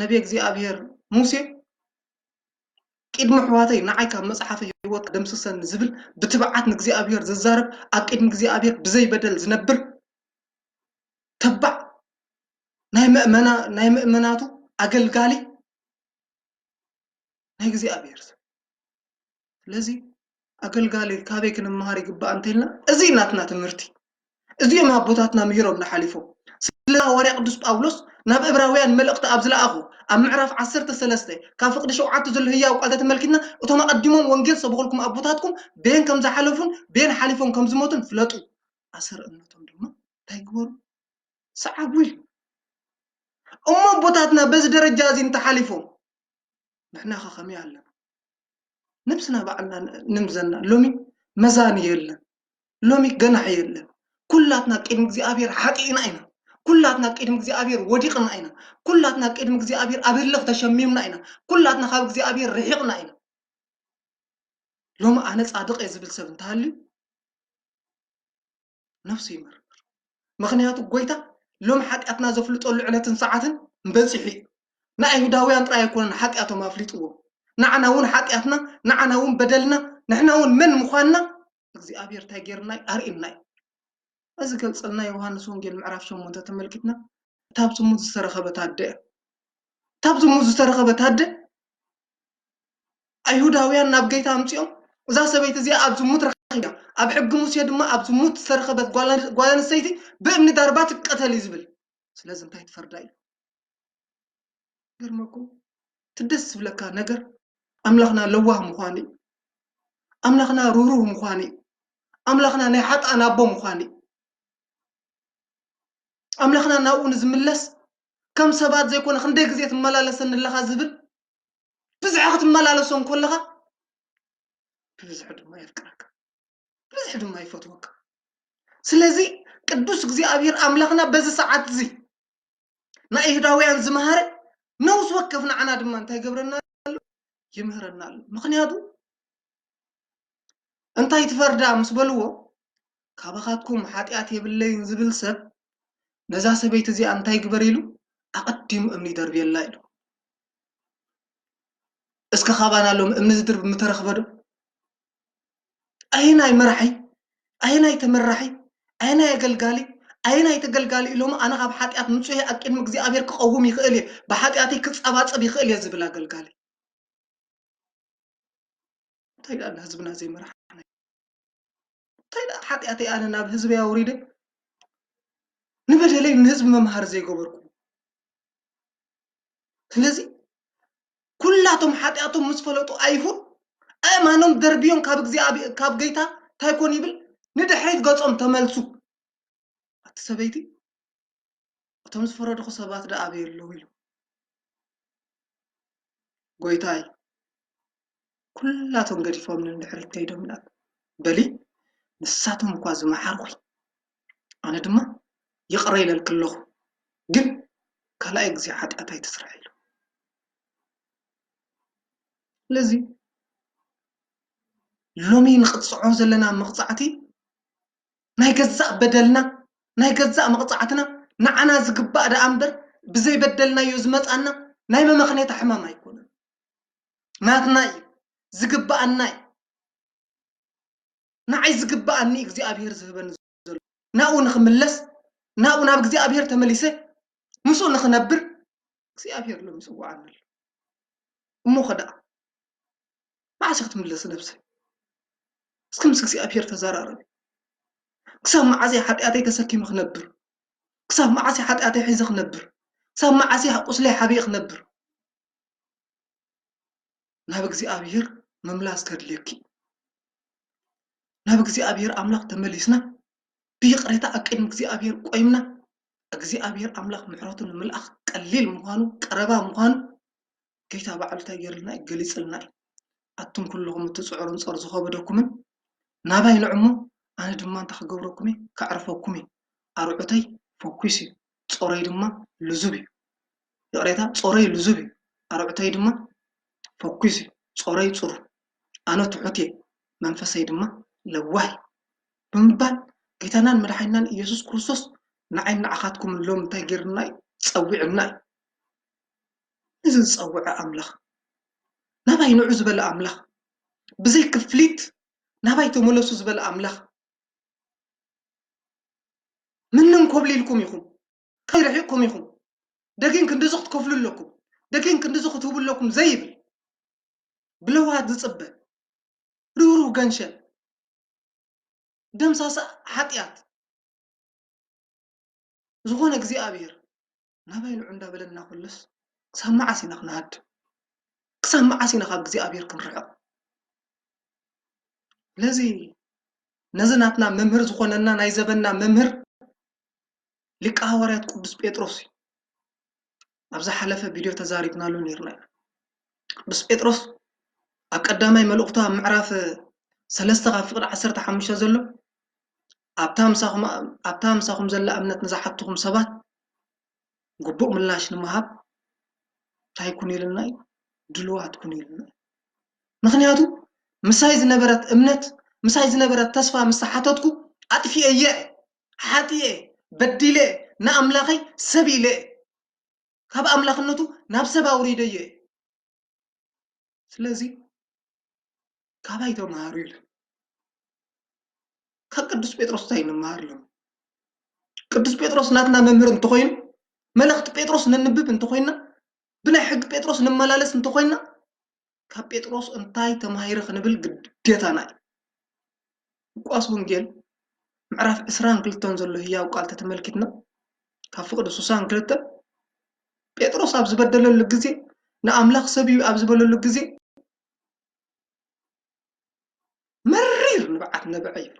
ነቢየ እግዚኣብሔር ሙሴ፣ ቅድሚ ኣሕዋተይ ንዓይ ካብ መጽሓፈ ህይወት ደምስሰኒ ዝብል ብትብዓት ንእግዚኣብሔር ዝዛረብ፣ ኣብ ቅድሚ እግዚኣብሔር ብዘይ በደል ዝነብር፣ ተባዕ ናይ ምእመና-፣ ናይ ምእመናቱ ኣገልጋሊ ናይ እግዚኣብሔር ሰብ። ስለዚ ኣገልጋሊ ካበይ ክንመሃር ይግባእ እንተኢልና፣ እዚ ናትና ትምህርቲ። እዚኦም ኣቦታትና ምሂሮምና ሓሊፎም። ስለ ሃዋርያ ቅዱስ ጳውሎስ ናብ ዕብራውያን መልእኽቲ ኣብ ዝለኣኹ፣ ኣብ ምዕራፍ ዓሰርተ ሰለስተ ካብ ፍቕዲ ሸውዓተ ዘሎ ህያው ቃል ተተመልኪትና፣ እቶም ኣቐዲሞም ወንጌል ሰብኹልኩም ኣቦታትኩም በየን ከም ዝሓለፉን በየን ሓሊፎም ከም ዝሞቱን ፍለጡ። ኣሰር እምነቶም ድማ እንታይ ግበሩ? ሰዓቡ ኢሉ። እሞ ኣቦታትና በዚ ደረጃ እዚ እንተሓሊፎም፣ ንሕና ኸ ከመይ ኣለና? ነብስና ባዕልና ንምዘና። ሎሚ መዛኒ የለን። ሎሚ ገናሒ የለን። ኩላትና ቅድሚ እግዚኣብሔር ሓጢእና ኢና። ኩላትና ቅድሚ እግዚኣብሔር ወዲቕና ኢና። ኩላትና ቅድሚ እግዚኣብሔር ኣብ ህልኽ ተሸሚምና ኢና። ኩላትና ካብ እግዚኣብሔር ርሒቕና ኢና። ሎሚ ኣነ ጻድቕ እየ ዝብል ሰብ እንተሃልዩ፣ ነፍሱ ይመርምር። ምኽንያቱ ጎይታ ሎም ሓጢኣትና ዘፍልጠሉ ዕለትን ሰዓትን በጺሑ እዩ። ንኣይሁዳውያን ጥራይ ኣይኮነን ሓጢኣቶም ኣፍሊጥዎም። ንዓና እውን ሓጢኣትና፣ ንዓና እውን በደልና፣ ንሕና እውን መን ምዃንና እግዚኣብሔር እንታይ ገይርና እዩ? ኣርእና እዩ። እዚ ገልጸልና ዮሃንስ ወንጌል ምዕራፍ ሸሞንተ ተመልኪትና፣ እታ ኣብ ዝሙት ዝተረኸበት ኣደ እያ። እታ ኣብ ዝሙት ዝተረኸበት ኣደ ኣይሁዳውያን ናብ ጌታ ኣምጺኦም፣ እዛ ሰበይቲ እዚኣ ኣብ ዝሙት ረኺባ፣ ኣብ ሕጊ ሙሴ ድማ ኣብ ዝሙት ዝተረኸበት ጓል ኣን-፣ ጓል ኣንስተይቲ ብእምኒ ዳርባ ትቀተል እዩ ዝብል። ስለዚ እንታይ ትፈርዳ እዩ? ገርመኩም፣ እቲ ደስ ዝብለካ ነገር ኣምላኽና ለዋህ ምዃኑ እዩ። ኣምላኽና ርህሩህ ምዃኑ እዩ። ኣምላኽና ናይ ሓጥኣን ኣቦ ምዃኑ እዩ። ኣምላኽና ናብኡ ንዝምለስ ከም ሰባት ዘይኮነ ክንደይ ግዜ ትመላለሰኒ ኣለኻ ዝብል፣ ብዝሒ ክትመላለሶ እንከለኻ ብብዝሒ ድማ የፍቅረካ፣ ብብዝሒ ድማ ይፈትወካ። ስለዚ ቅዱስ እግዚኣብሔር ኣምላኽና በዚ ሰዓት እዚ ንኣይሁዳውያን ዝመሃረ ነውስ ወከፍ ንዓና ድማ እንታይ ይገብረና ኣሎ? ይምህረና ኣሎ። ምኽንያቱ እንታይ ትፈርዳ ምስ በልዎ፣ ካባኻትኩም ሓጢኣት የብለይን ዝብል ሰብ ነዛ ሰበይቲ እዚኣ እንታይ ግበር ኢሉ ኣቐዲሙ እምኒ ደርብየላ ኢሉ። እስከ ካባና ሎም እምኒ ዝድርብ ምተረኽበ ዶ? ኣየናይ መራሒ፣ ኣየናይ ተመራሒ፣ ኣየናይ ኣገልጋሊ፣ ኣየናይ ተገልጋሊ ኢሎም ኣነ ካብ ሓጢኣት ንጹህ እየ፣ ኣብ ቅድሚ እግዚኣብሔር ክቐውም ይኽእል እየ፣ ብሓጢኣተይ ክጸባጸብ ይኽእል እየ ዝብል ኣገልጋሊ? እንታይ ደኣ ንህዝብና ዘይመራሕና? እንታይ ደኣ ሓጢኣተይ ኣነ ናብ ህዝበይ ኣውሪደ ንበደለይ ንህዝቢ መምሃሪ ዘይገበርኩ? ስለዚ ኩላቶም ሓጢኣቶም ምስ ፈለጡ ኣይሁድ ኣእማኖም ደርብዮም ካብ እግዚኣብሔር፣ ካብ ጌታ እንታይ ኮን ይብል፣ ንድሕሪት ገጾም ተመልሱ። ኣቲ ሰበይቲ፣ እቶም ዝፈረድኹ ሰባት ደኣ ኣበይ ኣለዉ ኢሉ። ጎይታይ፣ ኩላቶም ገዲፎም ንድሕሪት ከይዶም ኢላ። በሊ፣ ንሳቶም እኳ ዝመሓርኩ፣ ኣነ ድማ ይቕረ ኢለልኪ ኣለኹ፣ ግን ካልኣይ ግዜ ሓጢኣት ኣይትስርሒ ኢሉ። ስለዚ ሎሚ ንቕጽዖ ዘለና መቕጻዕቲ ናይ ገዛእ በደልና፣ ናይ ገዛእ መቕጻዕትና ንዓና ዝግባእ ደኣ እምበር ብዘይበደልናዮ ዝመጻና ናይ መመኽኔታ ሕማም ኣይኮነን። ናትና እዩ፣ ዝግባኣና እዩ። ንዓይ ዝግባኣኒ እግዚኣብሔር ዝህበኒ ዘሎ፣ ናብኡ ንኽምለስ፣ ናብኡ ናብ እግዚኣብሔር ተመሊሰ ምስኡ ንኽነብር እግዚኣብሔር ሎም ይጽውዓኒ ኣሎ። እሞ ኸ ደኣ መዓስ ክትምለስ ነብሰይ? እስኪ ምስ እግዚኣብሔር ተዘራረቢ። ክሳብ መዓስ እየ ሓጢኣተይ ተሰኪመ ክነብር? ክሳብ መዓስ እየ ሓጢኣተይ ሒዘ ክነብር? ክሳብ መዓስ እየ ቁስለይ ሓቢእ ክነብር? ናብ እግዚኣብሔር ምምላስ ከድልየኪ። ናብ እግዚኣብሔር ኣምላኽ ተመሊስና ብይቕሬታ ኣብ ቅድሚ እግዚኣብሔር ቆይምና እግዚኣብሔር ኣምላኽ ምሕረቱ ንምልኣኽ ቀሊል ምዃኑ፣ ቀረባ ምዃኑ ጌታ ባዕሉ እንታይ ገይርልና እዩ? ገሊጽልና እዩ። ኣቱም ኩልኹም እትጽዕሩን ጾር ዝኸበደኩምን ናባይ ንዑ እሞ ኣነ ድማ እንታይ ክገብረኩም እየ? ከዕርፈኩም እየ። ኣርዑተይ ፈኲስ እዩ፣ ጾረይ ድማ ልዙብ እዩ። ይቕሬታ፣ ጾረይ ልዙብ እዩ፣ ኣርዑተይ ድማ ፈኲስ እዩ። ጾረይ ጽሩ፣ ኣነ ትሑት እየ፣ መንፈሰይ ድማ ለዋህ እዩ ብምባል ጌታናን መድሓኒናን ኢየሱስ ክርስቶስ ንዓይ ንዓኻትኩም ሎም እንታይ ገይርና እዩ? ጸዊዕና እዩ። እዚ ዝጸውዐ ኣምላኽ፣ ናባይ ንዑ ዝበለ ኣምላኽ፣ ብዘይ ክፍሊት ናባይ ተመለሱ ዝበለ ኣምላኽ፣ ምንም ኮብሊልኩም ኢኹም፣ ከይርሒቕኩም ኢኹም፣ ደጊም ክንድዚ ክትከፍሉ ኣለኩም፣ ደጊም ክንድዚ ክትህቡ ኣለኩም ዘይብል፣ ብለውሃት ዝጽበ፣ ርህሩህ ገንሸል፣ ደምሳሳ ሓጢኣት ዝኾነ እግዚኣብሔር ናባይ ንዑ እንዳበለና ከሎስ ክሳብ መዓስ ኢና ክንሃድም? ክሳብ መዓስ ኢና ካብ እግዚኣብሔር ክንርሕቕ? ስለዚ ነዚ ናትና መምህር ዝኾነና ናይ ዘበንና መምህር ሊቀ ሃዋርያት ቅዱስ ጴጥሮስ እዩ። ኣብ ዝሓለፈ ቪድዮ ተዛሪብናሉ ነይርና ኢና። ቅዱስ ጴጥሮስ ኣብ ቀዳማይ መልእኽቱ ኣብ ምዕራፍ ሰለስተ ካብ ፍቕዲ ዓሰርተ ሓሙሽተ ዘሎ ኣብታ ምሳኹም፣ ኣብታ ምሳኹም ዘላ እምነት ንዝሓትኹም ሰባት ግቡእ ምላሽ ንምሃብ እንታይ ኩኑ ኢልና እዩ? ድሉዋት ኩኑ ኢልና እዩ። ምኽንያቱ ምሳይ ዝነበረት እምነት፣ ምሳይ ዝነበረት ተስፋ ምስ ሓተትኩ ኣጥፊኤየ፣ ሓጢኤ፣ በዲለ፣ ንኣምላኸይ ሰብ ኢለ፣ ካብ ኣምላኽነቱ ናብ ሰብ ኣውሪደየ። ስለዚ ካባይ ተምሃሩ ኢሉ። ካብ ቅዱስ ጴጥሮስ እንታይ ንምሃር ኣለና? ቅዱስ ጴጥሮስ ናትና መምህር እንተኾይኑ፣ መልእኽቲ ጴጥሮስ ነንብብ እንተኾይንና፣ ብናይ ሕጊ ጴጥሮስ ንመላለስ እንተኾይንና፣ ካብ ጴጥሮስ እንታይ ተማሂረ ክንብል ግዴታና እዩ። ሉቃስ ወንጌል ምዕራፍ ዕስራን ክልተን ዘሎ ህያው ቃል ተተመልኪትና፣ ካብ ፍቕዲ ስሳን ክልተ ጴጥሮስ ኣብ ዝበደለሉ ግዜ፣ ንኣምላኽ ሰብ እዩ ኣብ ዝበለሉ ግዜ፣ መሪር ንብዓት ነብዐ ይብል።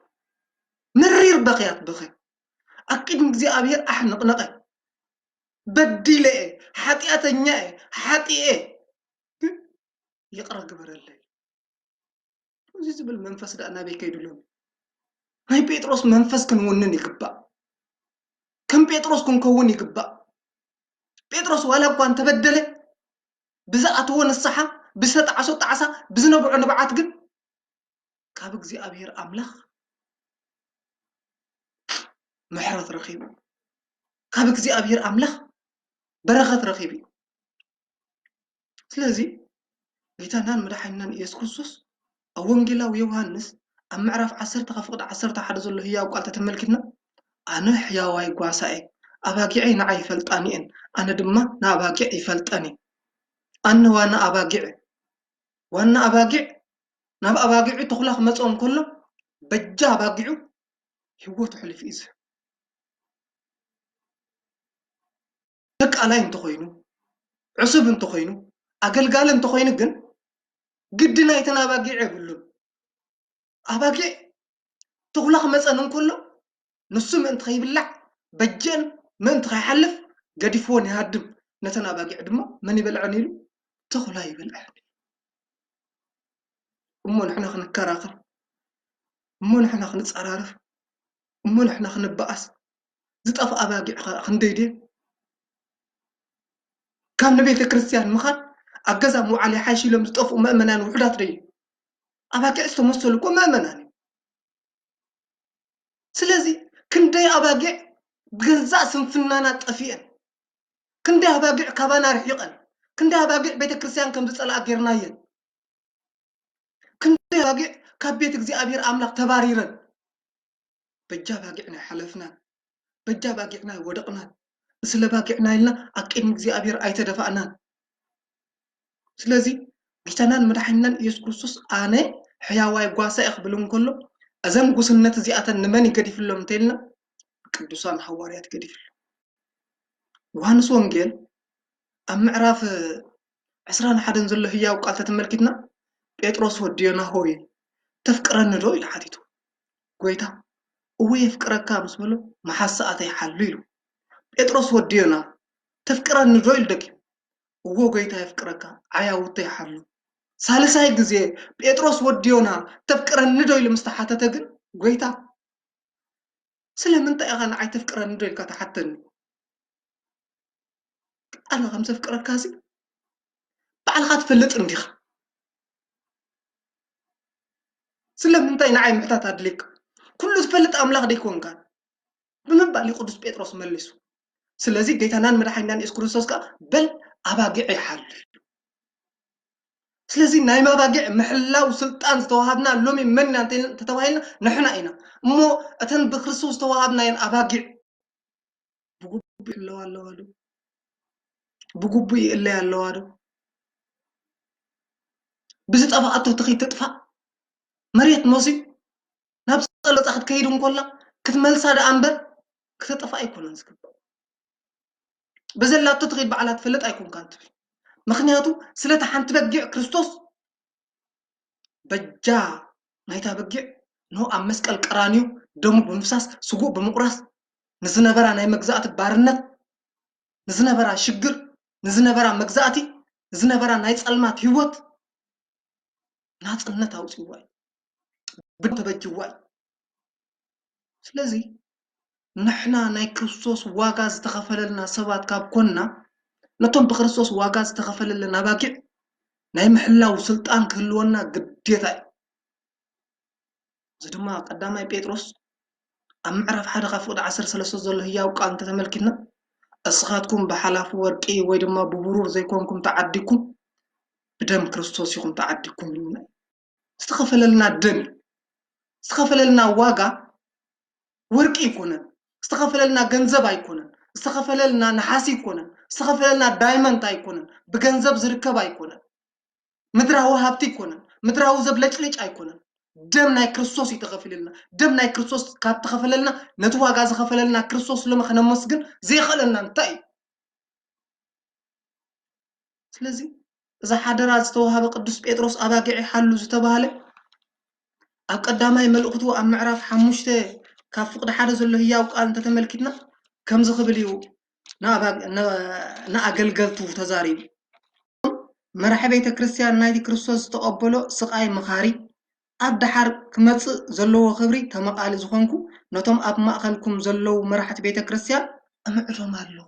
መሪር በኽያት በኸ። ኣብ ቅድሚ እግዚኣብሔር ኣሕነቕነቐ። በዲለ እየ፣ ሓጢኣተኛ እየ፣ ሓጢኤ፣ ግን ይቕረ ግበረለይ። እዚ ዝብል መንፈስ ደኣ ናበይ ከይዱ ኣሎ? ናይ ጴጥሮስ መንፈስ ክንውንን ይግባእ። ከም ጴጥሮስ ክንከውን ይግባእ። ጴጥሮስ ዋላ እኳ እንተበደለ፣ ብዝኣተዎ ንስሓ፣ ብዝተጣዕሶ ጣዕሳ፣ ብዝነብዖ ንብዓት ግን ካብ እግዚኣብሔር ኣምላኽ ምሕረት ረኺቡ፣ ካብ እግዚኣብሔር ኣምላኽ በረኸት ረኺቡ እዩ። ስለዚ ጌታናን መድሓኒናን ኢየሱስ ክርስቶስ ኣብ ወንጌላዊ ዮሃንስ ኣብ ምዕራፍ ዓሰርተ ካብ ፍቕዲ ዓሰርተ ሓደ ዘሎ ህያው ቃል ተተመልኪትና፣ ኣነ ሕያዋይ ጓሳ እየ፣ ኣባጊዐይ ንዓይ ይፈልጣኒ እየን፣ ኣነ ድማ ንኣባጊዕ ይፈልጠን እየ። ኣነ ዋና ኣባጊዕ፣ ዋና ኣባጊዕ ናብ ኣባጊዑ ተኹላ ክመጾ እንከሎ በጃ ኣባጊዑ ህይወቱ ሕሊፉ እዩ ዝህብ። ደቃላይ እንተኾይኑ፣ ዕሱብ እንተኾይኑ፣ ኣገልጋሊ እንተኾይኑ ግን ግዲ ናይተን ኣባጊዕ የብሉን። ኣባጊዕ ተኹላ ክመጸን እንከሎ ንሱ ምእንቲ ከይብላዕ በጀን ምእንቲ ከይሓልፍ ገዲፍዎን ይሃድም። ነተን ኣባጊዕ ድማ መን ይበልዐን ኢሉ? ተኹላ ይበልዐን። እሞ ንሕና ክንከራኸር፣ እሞ ንሕና ክንጸራረፍ፣ እሞ ንሕና ክንበኣስ፣ ዝጠፍኣ ኣባጊዕ ኸ ክንደይ ድየን? ካብ ንቤተ ክርስቲያን ምኻድ ኣብ ገዛ ምውዓል ይሓይሽ ኢሎም ዝጠፍኡ ምእመናን ውሑዳት ዶ እዮም? ኣባጊዕ ዝተመሰሉ እኮ ምእመናን እዮም። ስለዚ ክንደይ ኣባጊዕ ብገንዛእ ስንፍናና ጠፊአን፣ ክንደይ ኣባጊዕ ካባና ርሒቐን፣ ክንደይ ኣባጊዕ ቤተ ክርስቲያን ከም ዝጸልኣ ጌርናየን፣ ክንደይ ኣባጊዕ ካብ ቤት እግዚኣብሔር ኣምላኽ ተባሪረን። በጃ ኣባጊዕና ኣይሓለፍናን፣ በጃ ኣባጊዕና ኣይወደቕናን፣ ስለ ኣባጊዕና ኢልና ኣብ ቅድሚ እግዚኣብሔር ኣይተደፋእናን። ስለዚ ጌታናን መድሓኒናን ኢየሱስ ክርስቶስ ኣነ ሕያዋይ ጓሳ እየ ክብል እንከሎ፣ እዘን ጉስነት እዚኣተን ንመን እዩ ገዲፍሎም እንተኢልና፣ ቅዱሳን ሃዋርያት ገዲፍሎም። ዮሃንስ ወንጌል ኣብ ምዕራፍ ዕስራን ሓደን ዘሎ ህያው ቃል ተተመልኪትና፣ ጴጥሮስ ወዲ ዮና ሆይ፣ ተፍቅረኒ ዶ? ኢሉ ሓቲቱ። ጎይታ፣ እወ የፍቅረካ ምስ በሎ፣ መሓሳኣተይ ሓሉ ኢሉ። ጴጥሮስ ወዲ ዮና፣ ተፍቅረኒ ዶ? ኢሉ ደጊሙ። እወ ጎይታ የፍቅረካ፣ ዓያውተይ ሓሉ። ሳልሳይ ግዜ ጴጥሮስ ወዲ ዮና፣ ተፍቅረኒ ዶ? ኢሉ ምስ ተሓተተ ግን፣ ጎይታ፣ ስለምንታይ ኢኻ ንዓይ ተፍቅረኒ ዶ ኢልካ ትሓተኒ? ኣነ ከም ዘፍቅረካሲ ባዕልኻ ትፈልጥ እንዲኻ። ስለምንታይ ንዓይ ምሕታት ኣድልየካ? ኩሉ ዝፈልጥ ኣምላኽ ዶ ኣይኮንካን? ብምባል እዩ ቅዱስ ጴጥሮስ መሊሱ። ስለዚ ጌታናን መድሓኒናን የሱስ ክርስቶስ ከኣ በል ኣባጊዐይ ሓሉ። ስለዚ ናይ መባጊዕ ምሕላው ስልጣን ዝተዋሃብና ሎሚ መን ኢና እንተ-፣ እንተተባሂልና ንሕና ኢና። እሞ እተን ብክርስቶስ ዝተዋሃብናየን ኣባጊዕ ብግቡእ ይሕለዋ ኣለዋ ዶ? ብግቡእ ይእለያ ኣለዋ ዶ? ብዝጠፍኣቶ ትኺድ ትጥፋእ? መሬት መሲዩ ናብ ጸሎታ ክትከይድ እንኮላ ክትመልሳ ደኣ እምበር ክተጠፍኣ ኣይኮነን ዝግባእ። በዘላቶ ትኺድ ባዕላ ትፈልጥ ኣይኮንካን ትብል። ምኽንያቱ ስለቲ ሓንቲ በጊዕ ክርስቶስ በጃ ናይታ በጊዕ ኖ ኣብ መስቀል ቀራንዮ ደሙ ብምፍሳስ ስጉእ ብምቑራስ ንዝነበራ ናይ መግዛእቲ ባርነት፣ ንዝነበራ ሽግር፣ ንዝነበራ መግዛእቲ፣ ንዝነበራ ናይ ጸልማት ህይወት ናጽነት ኣውጽዋ እዩ። ብደሙ ተበጅዋ እዩ። ስለዚ ንሕና ናይ ክርስቶስ ዋጋ ዝተኸፈለልና ሰባት ካብ ኮንና፣ ነቶም ብክርስቶስ ዋጋ ዝተኸፈለለን ኣባጊዕ ናይ ምሕላው ስልጣን ክህልወና ግዴታ እዩ። እዚ ድማ ቀዳማይ ጴጥሮስ ኣብ ምዕራፍ ሓደ ካብ ፍቕዲ ዓሰርተ ሰለስተ ዘሎ ህያው ቃል እንተተመልኪትና፣ "እስኻትኩም ብሓላፊ ወርቂ ወይ ድማ ብብሩር ዘይኮንኩም ተዓዲግኩም፣ ብደም ክርስቶስ ኢኹም ተዓዲግኩም" ይብለና። ዝተኸፈለልና ደም እዩ። ዝተኸፈለልና ዋጋ ወርቂ ኣይኮነን። ዝተኸፈለልና ገንዘብ ኣይኮነን። ዝተኸፈለልና ነሓስ ኣይኮነን። ዝተኸፈለልና ዳይመንድ ኣይኮነን። ብገንዘብ ዝርከብ ኣይኮነን። ምድራዊ ሃብቲ ኣይኮነን። ምድራዊ ዘብለጭልጭ ኣይኮነን። ደም ናይ ክርስቶስ እዩ ተኸፊልልና። ደም ናይ ክርስቶስ ካብ ተኸፈለልና፣ ነቲ ዋጋ ዝኸፈለልና ክርስቶስ ሎሚ ከነመስግን ዘየኽእለና እንታይ እዩ? ስለዚ እዛ ሓደራ ዝተዋሃበ ቅዱስ ጴጥሮስ ኣባጊዕ ይሓሉ ዝተባህለ ኣብ ቀዳማይ መልእኽቱ ኣብ ምዕራፍ ሓሙሽተ ካብ ፍቕዲ ሓደ ዘሎ ህያው ቃል እንተተመልኪትና ከምዚ ክብል እዩ ንኣገልገልቱ ተዛሪቡ። መራሒ ቤተ ክርስቲያን ናይቲ ክርስቶስ ዝተቐበሎ ስቓይ መኻሪ፣ ኣብ ደሓር ክመጽእ ዘለዎ ክብሪ ተመቓሊ ዝኾንኩ፣ ነቶም ኣብ ማእኸልኩም ዘለዉ መራሕቲ ቤተ ክርስቲያን እምዕዶም ኣለኹ።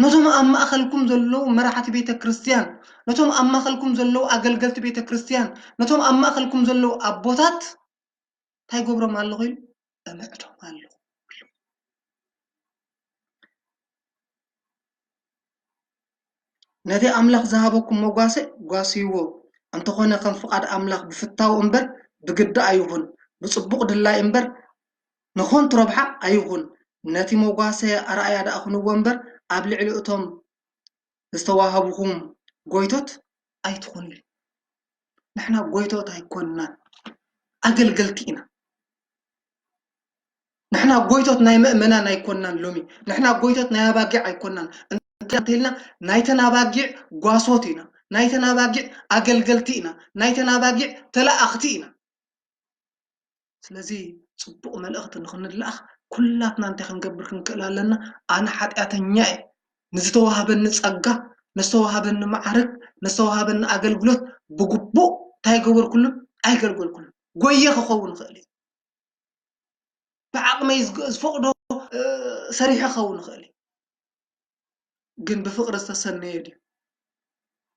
ነቶም ኣብ ማእኸልኩም ዘለዉ መራሕቲ ቤተ ክርስቲያን፣ ነቶም ኣብ ማእኸልኩም ዘለዉ ኣገልገልቲ ቤተ ክርስቲያን፣ ነቶም ኣብ ማእኸልኩም ዘለዉ ኣቦታት እንታይ ገብሮም ኣለኹ ኢሉ? እምዕዶም ኣለኹ። ነቲ ኣምላኽ ዝሃበኩም መጓሰ ጓስይዎ። እንተኾነ ከም ፍቓድ ኣምላኽ ብፍታው እምበር ብግዲ ኣይኹን፣ ብጽቡቕ ድላይ እምበር ንኾንቱ ረብሓ ኣይኹን። ነቲ መጓሰ ኣርኣያ ደኣ ኩንዎ እምበር ኣብ ልዕሊ እቶም ዝተዋህብኹም ጎይቶት ኣይትኹኑ ኢሉ። ንሕና ጎይቶት ኣይኮንናን፣ ኣገልገልቲ ኢና። ንሕና ጎይቶት ናይ ምእመናን ኣይኮንናን ሎሚ። ንሕና ጎይቶት ናይ ኣባጊዕ ኣይኮንናን። እንታይ እንተኢልና ናይተን ኣባጊዕ ጓሶት ኢና፣ ናይተን ኣባጊዕ ኣገልገልቲ ኢና፣ ናይተን ኣባጊዕ ተላኣኽቲ ኢና። ስለዚ ጽቡቕ መልእኽቲ ንኽንለኣኽ ኩላትና እንታይ ክንገብር ክንክእል ኣለና? ኣነ ሓጢኣተኛ እየ። ንዝተዋህበኒ ጸጋ፣ ንዝተዋህበኒ መዓርግ፣ ንዝተዋህበኒ ኣገልግሎት ብግቡእ እንታይ ገበርኩሉ? ኣይገልገልኩሉ። ጎየ ክኸውን ይኽእል እዩ። ብዓቕመይ ዝፈቕዶ ሰሪሐ ክኸውን ይኽእል እዩ። ግን ብፍቕሪ ዝተሰነየ ድዩ?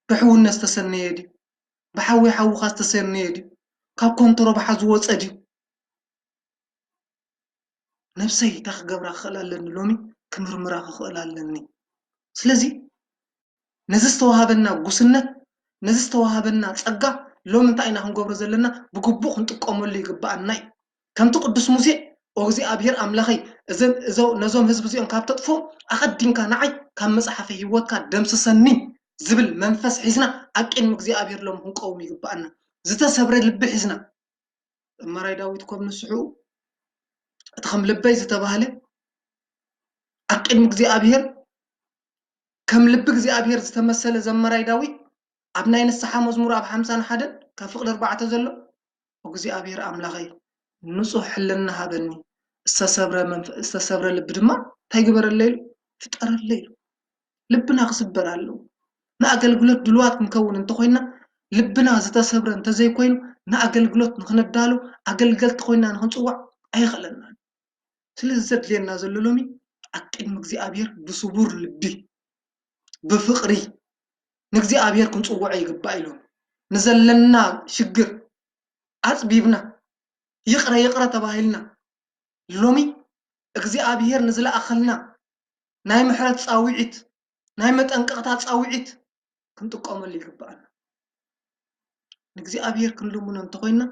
ብሕውነት ዝተሰነየ ድዩ? ብሓዊ ሓውኻ ዝተሰነየ ድዩ? ካብ ኮንቶ ረብሓ ዝወፀ ድዩ? ነብሰይ እንታይ ክገብራ ክኽእል ኣለኒ? ሎሚ ክምርምራ ክኽእል ኣለኒ። ስለዚ ነዚ ዝተዋሃበና ጉስነት፣ ነዚ ዝተዋሃበና ጸጋ ሎሚ እንታይ ኢና ክንገብሮ ዘለና? ብግቡእ ክንጥቀመሉ ይግብኣና እዩ። ከምቲ ቅዱስ ሙሴ፣ "ኦ እግዚኣብሔር ኣምላኸይ፣ እዘን፣ እዞ-፣ ነዞም ህዝቢ እዚኦም ካብ ተጥፍኦም ኣቐዲምካ ንዓይ ካብ መጽሓፈ ህይወትካ ደምስሰኒ" ዝብል መንፈስ ሒዝና ኣብ ቅድሚ እግዚኣብሔር ሎሚ ክንቀውም ይግብኣና። ዝተሰብረ ልቢ ሒዝና። ዘማራይ ዳዊት ከም ንስሑ፣ እቲ ከም ልበይ ዝተባህለ ኣብ ቅድሚ እግዚኣብሔር ከም ልቢ እግዚኣብሔር ዝተመሰለ ዘማራይ ዳዊት ኣብ ናይ ንስሓ መዝሙር ኣብ ሓምሳን ሓደን ካብ ፍቕዲ ኣርባዕተ ዘሎ፣ "እግዚኣብሔር ኣምላኸይ ንጹህ ሕልና ሃበኒ፣ ዝተሰብረ መንፈ-፣ ዝተሰብረ ልቢ ድማ እንታይ ግበረለይ?" ኢሉ፣ "ፍጠረለይ" ኢሉ። ልብና ክስበር ኣለዎ። ንኣገልግሎት ድልዋት ክንከውን እንተኾይንና፣ ልብና ዝተሰብረ እንተዘይኮይኑ፣ ንኣገልግሎት ንኽንዳሎ፣ ኣገልገልቲ ኮይንና ንኽንጽዋዕ ኣየኽእለናን። ስለዚ ዘድልየና ዘሎ ሎሚ ኣብ ቅድሚ እግዚኣብሔር ብስቡር ልቢ፣ ብፍቕሪ ንእግዚኣብሔር ክንጽውዖ ይግባእ ኢሎም። ንዘለና ሽግር ኣጽቢብና፣ ይቕረ ይቕረ ተባሂልና፣ ሎሚ እግዚኣብሔር ንዝለኣኸልና ናይ ምሕረት ጻውዒት፣ ናይ መጠንቀቕታ ጻውዒት ክንጥቀመሉ ይግብኣና። ንእግዚኣብሔር ክንልምኖ እንተኾይንና፣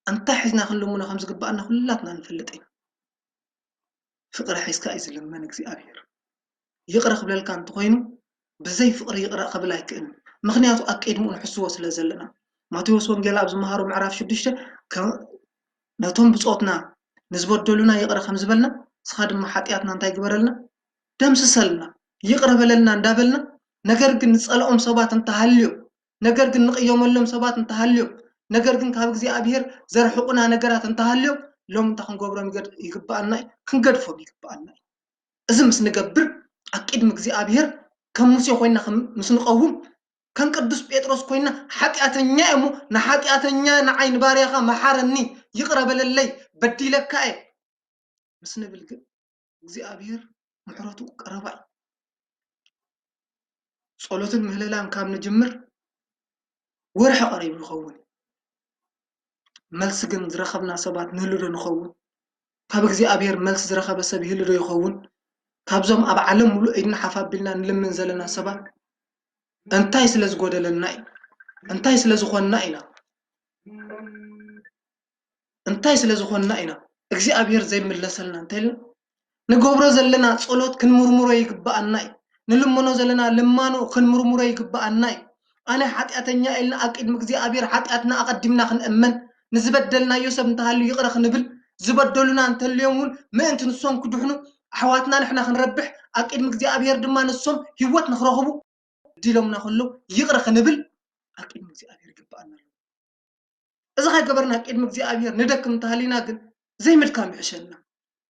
እንታይ ሒዝና ክንልምኖ ከም ዝግብኣና ኩላትና ንፈልጥ ኢና። ፍቕሪ ሒዝካ እዩ ዝልመን እግዚኣብሔር። ይቕረ ክብለልካ እንተኾይኑ፣ ብዘይ ፍቕሪ ይቕረ ክብል ኣይክእልን። ምኽንያቱ ኣቀድምኡ ንሕስዎ ስለ ዘለና። ማቴዎስ ወንጌል ኣብ ዝመሃሮ ምዕራፍ ሽዱሽተ፣ ከ-፣ ነቶም ብጾትና ንዝበደሉና ይቕረ ከም ዝበልና፣ ንስኻ ድማ ሓጢኣትና እንታይ ግበረልና? ደምስሰልና፣ ይቕረ በለልና እንዳበልና፣ ነገር ግን ንጸልኦም ሰባት እንተሃልዮም፣ ነገር ግን ንቕየመሎም ሰባት እንተሃልዮም፣ ነገር ግን ካብ እግዚኣብሔር ዘርሕቑና ነገራት እንተሃልዮም፣ ሎም እንታይ ክንገብሮም ይገድ-፣ ይግብኣና እዩ? ክንገድፎም ይግብኣና እዩ። እዚ ምስ ንገብር፣ ኣብ ቅድሚ እግዚኣብሔር ከም ሙሴ ኮይና ከም ምስ ንቐውም፣ ከም ቅዱስ ጴጥሮስ ኮይና ሓጢኣተኛ እየ እሞ፣ ንሓጢኣተኛ ንዓይ ንባርያኻ መሓረኒ፣ ይቕረ በለለይ፣ በዲለካ እየ ምስ ንብል ግን፣ እግዚኣብሔር ምሕረቱ ቀረባ እዩ። ጸሎትን ምህለላን ካብ ንጅምር ወርሒ ቀሪቡ ይኸውን። መልሲ ግን ዝረኸብና ሰባት ንህሉ ዶ ንኸውን? ካብ እግዚኣብሔር መልሲ ዝረኸበ ሰብ ይህሉ ዶ ይኸውን? ካብዞም ኣብ ዓለም ሙሉእ ኢድና ሓፍ ኣቢልና ንልምን ዘለና ሰባት እንታይ ስለ ዝጎደለና እዩ? እንታይ ስለ ዝኾንና ኢና? እንታይ ስለ ዝኾንና ኢና እግዚኣብሔር ዘይምለሰልና እንተኢልና፣ ንገብሮ ዘለና ጸሎት ክንምርምሮ ይግብኣና እዩ። ንልምኖ ዘለና ልማኖ ክንምርምሮ ይግብኣና እዩ። ኣነ ሓጢኣተኛ ኢልና ኣብ ቅድሚ እግዚኣብሔር ሓጢኣትና ኣቐዲምና ክንእመን፣ ንዝበደልናዮ ሰብ እንተሃልዩ ይቕረ ክንብል፣ ዝበደሉና እንተልዮም እውን ምእንቲ ንሶም ክድሕኑ፣ ኣሕዋትና ንሕና ክንረብሕ፣ ኣብ ቅድሚ እግዚኣብሔር ድማ ንሶም ህይወት ንክረኽቡ፣ በዲሎምና ከለዉ ይቕረ ክንብል ኣብ ቅድሚ እግዚኣብሔር ይግብኣና ኣሎ። እዚ ከይገበርና ኣብ ቅድሚ እግዚኣብሔር ንደክም እንተሃሊና ግን ዘይምድካም ይሕሸና፣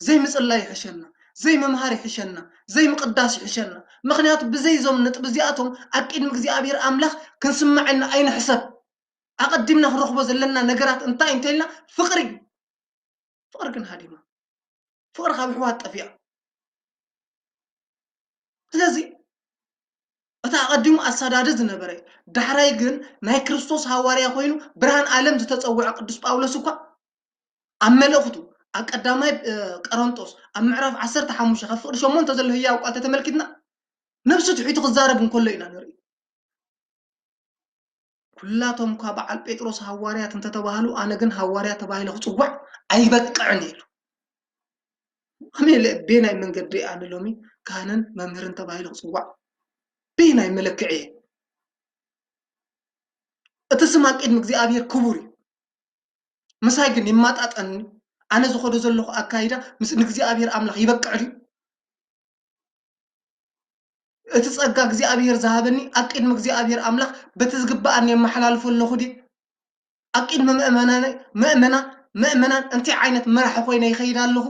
ዘይምጽላይ ይሕሸና፣ ዘይምምሃር ይሕሸና፣ ዘይምቕዳስ ይሕሸና። ምኽንያቱ ብዘይ እዞም ነጥቢ እዚኣቶም ኣብ ቅድሚ እግዚኣብሔር ኣምላኽ ክንስምዐና ኣይንሕሰብ። ኣቐዲምና ክንረኽቦ ዘለና ነገራት እንታይ እንተኢልና ፍቕሪ እዩ። ፍቕሪ ግን ሃዲማ። ፍቕሪ ካብ ኣሕዋት ጠፊኣ። ስለዚ እቲ ኣቐዲሙ ኣሳዳዲ ዝነበረ፣ ዳሕራይ ግን ናይ ክርስቶስ ሃዋርያ ኮይኑ ብርሃን ዓለም ዝተጸውዐ ቅዱስ ጳውሎስ እኳ ኣብ መልእኽቱ ኣብ ቀዳማይ፣ እ፣ ቀረንጦስ ኣብ ምዕራፍ ዓሰርተ ሓሙሽተ ካብ ፍቕዲ ሸሞንተ ዘሎ ህያው ቃል ተተመልኪትና ነብሱ ትሒቱ ክዛረብ እንከሎ ኢና ንርኢ። ኩላቶም እኳ በዓል ጴጥሮስ ሃዋርያት እንተተባህሉ፣ ኣነ ግን ሃዋርያ ተባሂለ ክጽዋዕ ኣይበቅዕን ኢሉ። ከመይ ኢለ ቤናይ መንገዲ ኣነ ሎሚ ካህንን መምህርን ተባሂለ ክጽዋዕ? ቤናይ መለክዒ እየ? እቲ ስም ኣብ ቅድሚ እግዚኣብሔር ክቡር እዩ። ምሳይ ግን ይማጣጠኒ? ኣነ ዝኸዶ ዘለኹ ኣካይዳ ምስ ንእግዚኣብሔር ኣምላኽ ይበቅዕ ድዩ? እቲ ጸጋ እግዚኣብሔር ዝሃበኒ ኣብ ቅድሚ እግዚኣብሔር ኣምላኽ በቲ ዝግብኣኒ የመሓላልፎ ኣለኹ ድየ? ኣብ ቅድሚ ምእመናን፣ ምእመና-፣ ምእመናን እንታይ ዓይነት መራሒ ኮይነ ይኸይድ ኣለኹ?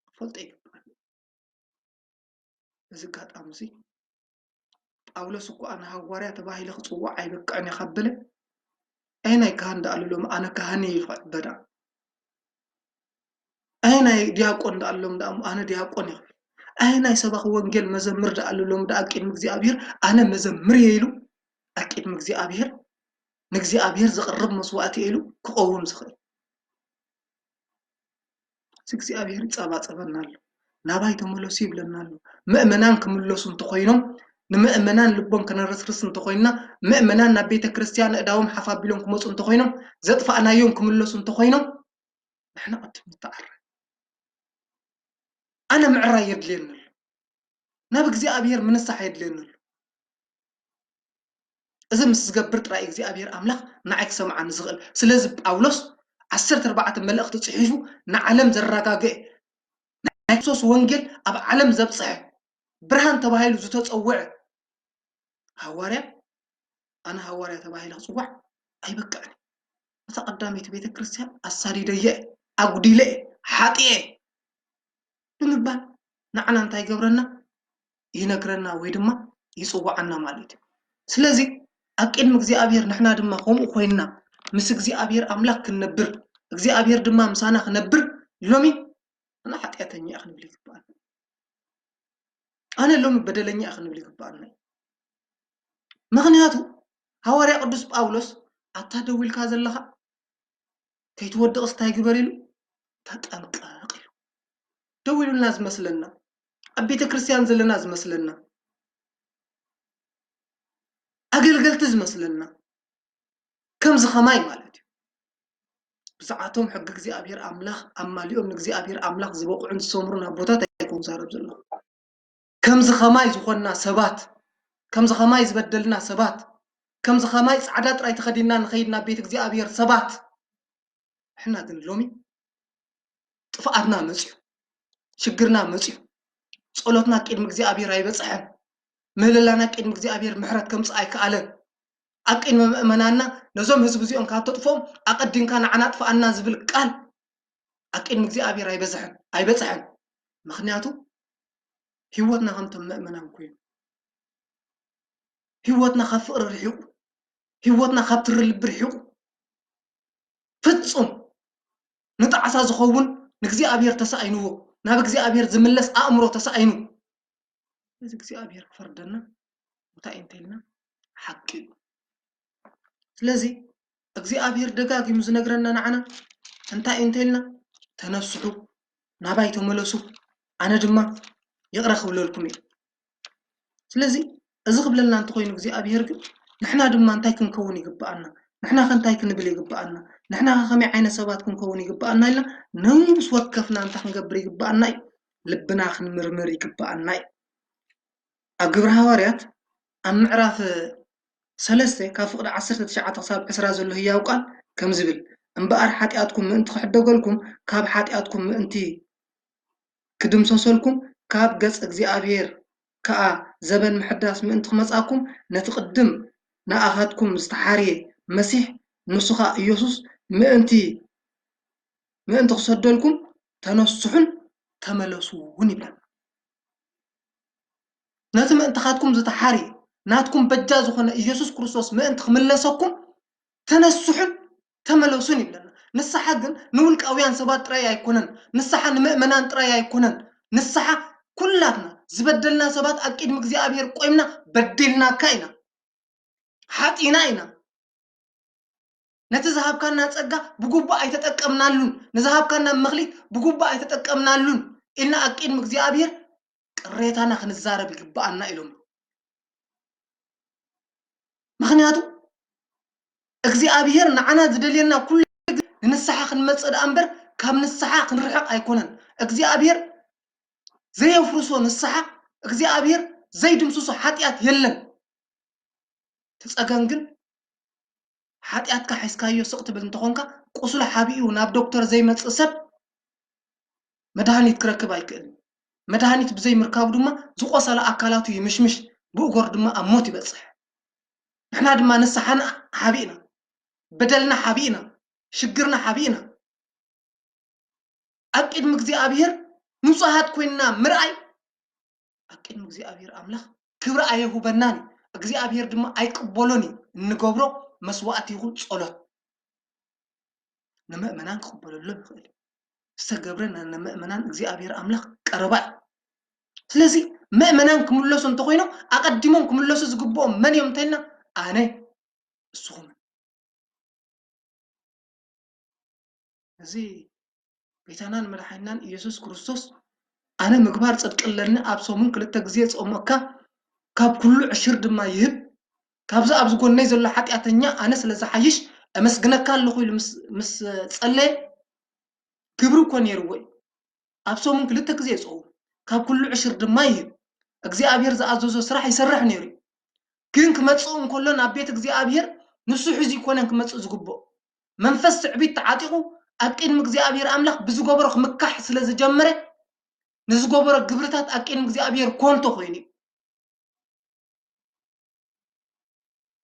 ክፈልጦ ይግባእ። በዚ ኣጋጣሚ እዚ ጳውሎስ እኮ ኣነ ሃዋርያ ተባሂለ ክጽዋዕ ኣይበቅዕን እየ ካብ በለ፣ ኣየናይ ካህን ደኣ ኣሎ ሎሚ ኣነ ካህን እየ ኢሉ ክዕበ ደኣ? ኣየናይ ዲያቆን ደኣ ኣሎ ሎሚ ደኣ ኣነ ዲያቆን እየ ክብል? ኣየናይ ሰባኺ ወንጌል መዘምር ደኣ ኣሎ ሎሚ ደኣ ኣብ ቅድሚ እግዚኣብሔር ኣነ መዘምር እየ ኢሉ ኣብ ቅድሚ እግዚኣብሔር ንእግዚኣብሔር ዘቕርብ መስዋእቲ እየ ኢሉ ክቐውም ዝኽእል? እዚ እግዚኣብሔር ይጸባጸበና ኣሎ። ናባይ ተመለሱ ይብለና ኣሎ። ምእመናን ክምለሱ እንተኾይኖም፣ ንምእመናን ልቦም ከነረስርስ እንተኾይንና፣ ምእመናን ናብ ቤተ ክርስቲያን ኣእዳዎም ሓፍ ኣቢሎም ክመጹ እንተኾይኖም፣ ዘጥፋእናዮም ክምለሱ እንተኾይኖም፣ ንሕና ቅድም ንተዓረ። ኣነ ምዕራይ የድልየኒ ኣሎ። ናብ እግዚኣብሔር ምንሳሕ የድልየኒ ኣሎ። እዚ ምስ ዝገብር ጥራይ እግዚኣብሔር ኣምላኽ ንዓይ ክሰምዓኒ ዝኽእል። ስለዚ ጳውሎስ ዓሰርተ ኣርባዕተ መልእኽቲ ጽሒፉ ንዓለም ዘረጋግአ፣ ናይ ክርስቶስ ወንጌል ኣብ ዓለም ዘብጽሐ፣ ብርሃን ተባሂሉ ዝተጸውዐ ሃዋርያ፣ ኣነ ሃዋርያ ተባሂለ ክጽዋዕ ኣይበቅዕን። እታ ቀዳመይቲ ቤተ ክርስቲያን ኣሳዲደየ፣ ኣጉዲለ፣ ሓጥየ ብምባል ንዓና እንታይ ይገብረና? ይነግረና ወይ ድማ ይጽውዓና ማለት እዩ። ስለዚ ኣብ ቅድሚ እግዚኣብሔር ንሕና ድማ ከምኡ ኮይንና ምስ እግዚኣብሔር ኣምላኽ ክንነብር፣ እግዚኣብሔር ድማ ምሳና ክነብር ሎሚ ኣነ ሓጢኣተኛ እየ ክንብል ይግባኣና። ኣነ ሎሚ በደለኛ እየ ክንብል ይግባኣና እዩ። ምኽንያቱ ሃዋርያ ቅዱስ ጳውሎስ ኣታ ደው ኢልካ ዘለኻ ከይትወድቕስ እንታይ ግበር ኢሉ? ተጠንቀቕ ኢሉ። ደው ኢሉና ዝመስለና፣ ኣብ ቤተ ክርስቲያን ዘለና ዝመስለና፣ ኣገልገልቲ ዝመስለና፣ ከምዚ ኸማይ ማለት እዩ። ብዝዓቶም ሕጊ እግዚኣብሔር ኣምላኽ ኣማሊኦም ንእግዚኣብሔር ኣምላኽ ዝበቕዑን ዝሰምሩን ኣቦታት ኣይኮን ዛረብ ዘለኹ። ከምዚ ኸማይ ዝኾንና ሰባት፣ ከምዚ ኸማይ ዝበደልና ሰባት፣ ከምዚ ኸማይ ጻዕዳ ጥራይ ተኸዲንና ንኸይድ ናብ ቤት እግዚኣብሔር ሰባት፣ ንሕና ግን ሎሚ ጥፍኣትና መጽዩ፣ ሽግርና መጽዩ፣ ጸሎትና ቅድሚ እግዚኣብሔር ኣይበጽሐን፣ ምህልላና ቅድሚ እግዚኣብሔር ምሕረት ከምጽእ ኣይከኣለን። ኣብ ቅድሚ ምእመናንና ነዞም ህዝቢ እዚኦም ካብ ተጥፍኦም ኣቐዲምካ ንዓና ኣጥፍኣና ዝብል ቃል ኣብ ቅድሚ እግዚኣብሔር ኣይበዝሐን፣ ኣይበጽሐን። ምኽንያቱ ህይወትና ከምቶም ምእመናን ኮይኑ፣ ህይወትና ካብ ፍቕሪ ርሒቑ፣ ህይወትና ካብ ትሪ ልቢ ርሒቑ፣ ፍጹም ንጣዕሳ ዝኸውን ንእግዚኣብሔር ተሳኢንዎ፣ ናብ እግዚኣብሔር ዝምለስ ኣእምሮ ተሳኢኑ። እዚ እግዚኣብሔር ክፈርደና እንታይ እዩ እንተኢልና ሓቂ እዩ። ስለዚ እግዚኣብሔር ደጋጊሙ ዝነግረና ንዓና እንታይ እዩ እንተኢልና፣ ተነስሑ፣ ናባይ ተመለሱ፣ ኣነ ድማ ይቕረ ክብለልኩም እዩ። ስለዚ እዚ ክብለልና እንተኾይኑ እግዚኣብሔር ግን ንሕና ድማ እንታይ ክንከውን ይግብኣና? ንሕና ከ እንታይ ክንብል ይግብኣና? ንሕና ከ ከመይ ዓይነት ሰባት ክንከውን ይግብኣና ኢልና ነብስ ወከፍና እንታይ ክንገብር ይግብኣና እዩ? ልብና ክንምርምር ይግብኣና እዩ። ኣብ ግብሪ ሃዋርያት ኣብ ምዕራፍ ሰለስተ ካብ ፍቕዲ ዓሰርተ ትሽዓተ ክሳብ ዕስራ ዘሎ ህያው ቃል ከም ዝብል፣ እምበኣር ሓጢኣትኩም ምእንቲ ክሕደገልኩም ካብ ሓጢኣትኩም ምእንቲ ክድምሰሰልኩም ካብ ገጽ እግዚኣብሔር ከኣ ዘበን ምሕዳስ ምእንቲ ክመጻኩም ነቲ ቅድም ንኣኻትኩም ዝተሓርየ መሲሕ ንሱ ኸኣ ኢየሱስ ምእንቲ ምእንቲ ክሰደልኩም ተነስሑን ተመለሱ እውን ይብለና። ነቲ ምእንትኻትኩም ዝተሓርየ ናትኩም በጃ ዝኾነ ኢየሱስ ክርስቶስ ምእንቲ ክምለሰኩም ተነስሑን ተመለሱን ይብለና። ንስሓ ግን ንውልቃውያን ሰባት ጥራይ ኣይኮነን። ንስሓ ንምእመናን ጥራይ ኣይኮነን። ንስሓ ኩላትና ዝበደልና ሰባት ኣብ ቅድሚ እግዚኣብሔር ቆይምና በዲልናካ ኢና፣ ሓጢና ኢና። ነቲ ዝሃብካና ጸጋ ብግቡእ ኣይተጠቀምናሉን፣ ንዝሃብካና መኽሊት ብግቡእ ኣይተጠቀምናሉን ኢልና ኣብ ቅድሚ እግዚኣብሔር ቅሬታና ክንዛረብ ይግብኣና ኢሎም። ምኽንያቱ እግዚኣብሔር ንዓና ዝደልየና ኩሉ ግዜ ንንስሓ ክንመጽእ ደኣ እምበር ካብ ንስሓ ክንርሕቕ ኣይኮነን። እግዚኣብሔር ዘየፍርሶ ንስሓ፣ እግዚኣብሔር ዘይድምስሶ ሓጢኣት የለን። እቲ ጸገም ግን ሓጢኣትካ ሒዝካዮ ስቕ ትብል እንተኾንካ፣ ቁስሉ ሓቢኡ ናብ ዶክተር ዘይመጽእ ሰብ መድሃኒት ክረክብ ኣይክእልን። መድሃኒት ብዘይምርካቡ ድማ ዝቆሰለ ኣካላቱ ይምሽምሽ፣ ብእጎር ድማ ኣብ ሞት ይበጽሕ። ንሕና ድማ ንስሓና ሓቢእና፣ በደልና ሓቢእና፣ ሽግርና ሓቢእና፣ ኣብ ቅድሚ እግዚኣብሔር ንጹሃት ኮይንና ምርኣይ ኣብ ቅድሚ እግዚኣብሔር ኣምላኽ ክብሪ ኣየሁበናን እዩ። እግዚኣብሔር ድማ ኣይቅበሎን እዩ። እንገብሮ መስዋዕቲ ይኹን ጸሎት ንምእመናን ክቕበለሎም ይኽእል እዩ። ዝተገብረ ን-፣ ንምእመናን እግዚኣብሔር ኣምላኽ ቀረባ እዩ። ስለዚ ምእመናን ክምለሱ እንተኾይኖም ኣቐዲሞም ክምለሱ ዝግብኦም መን እዮም እንተኢልና ኣነ ንስኹምን። እዚ ጎይታናን መድሓኒናን ኢየሱስ ክርስቶስ ኣነ ምግባር ጽድቂ ኣለኒ፣ ኣብ ሰሙን ክልተ ግዜ ጾመካ፣ ካብ ኩሉ ዕሽር ድማ ይህብ፣ ካብዚ ኣብዚ ጎነይ ዘሎ ሓጢኣተኛ ኣነ ስለ ዝሓይሽ እመስግነካ ኣለኹ ኢሉ ምስ፣ ምስ ጸለየ ክብሪ እኮ ነይርዎ እዩ። ኣብ ሰሙን ክልተ ግዜ ይጸውም፣ ካብ ኩሉ ዕሽር ድማ ይህብ። እግዚኣብሔር ዝኣዘዞ ስራሕ ይሰርሕ ነይሩ እዩ። ግን ክመጽእ እንከሎ ናብ ቤት እግዚኣብሔር ንሱ ሒዙ ይኮነን ክመጽእ ዝግብኦ። መንፈስ ትዕቢት ተዓጢቑ ኣብ ቅድሚ እግዚኣብሔር ኣምላኽ ብዝገበሮ ክምካሕ ስለ ዝጀመረ ንዝገበሮ ግብርታት ኣብ ቅድሚ እግዚኣብሔር ኮንቶ ኮይኑ እዩ።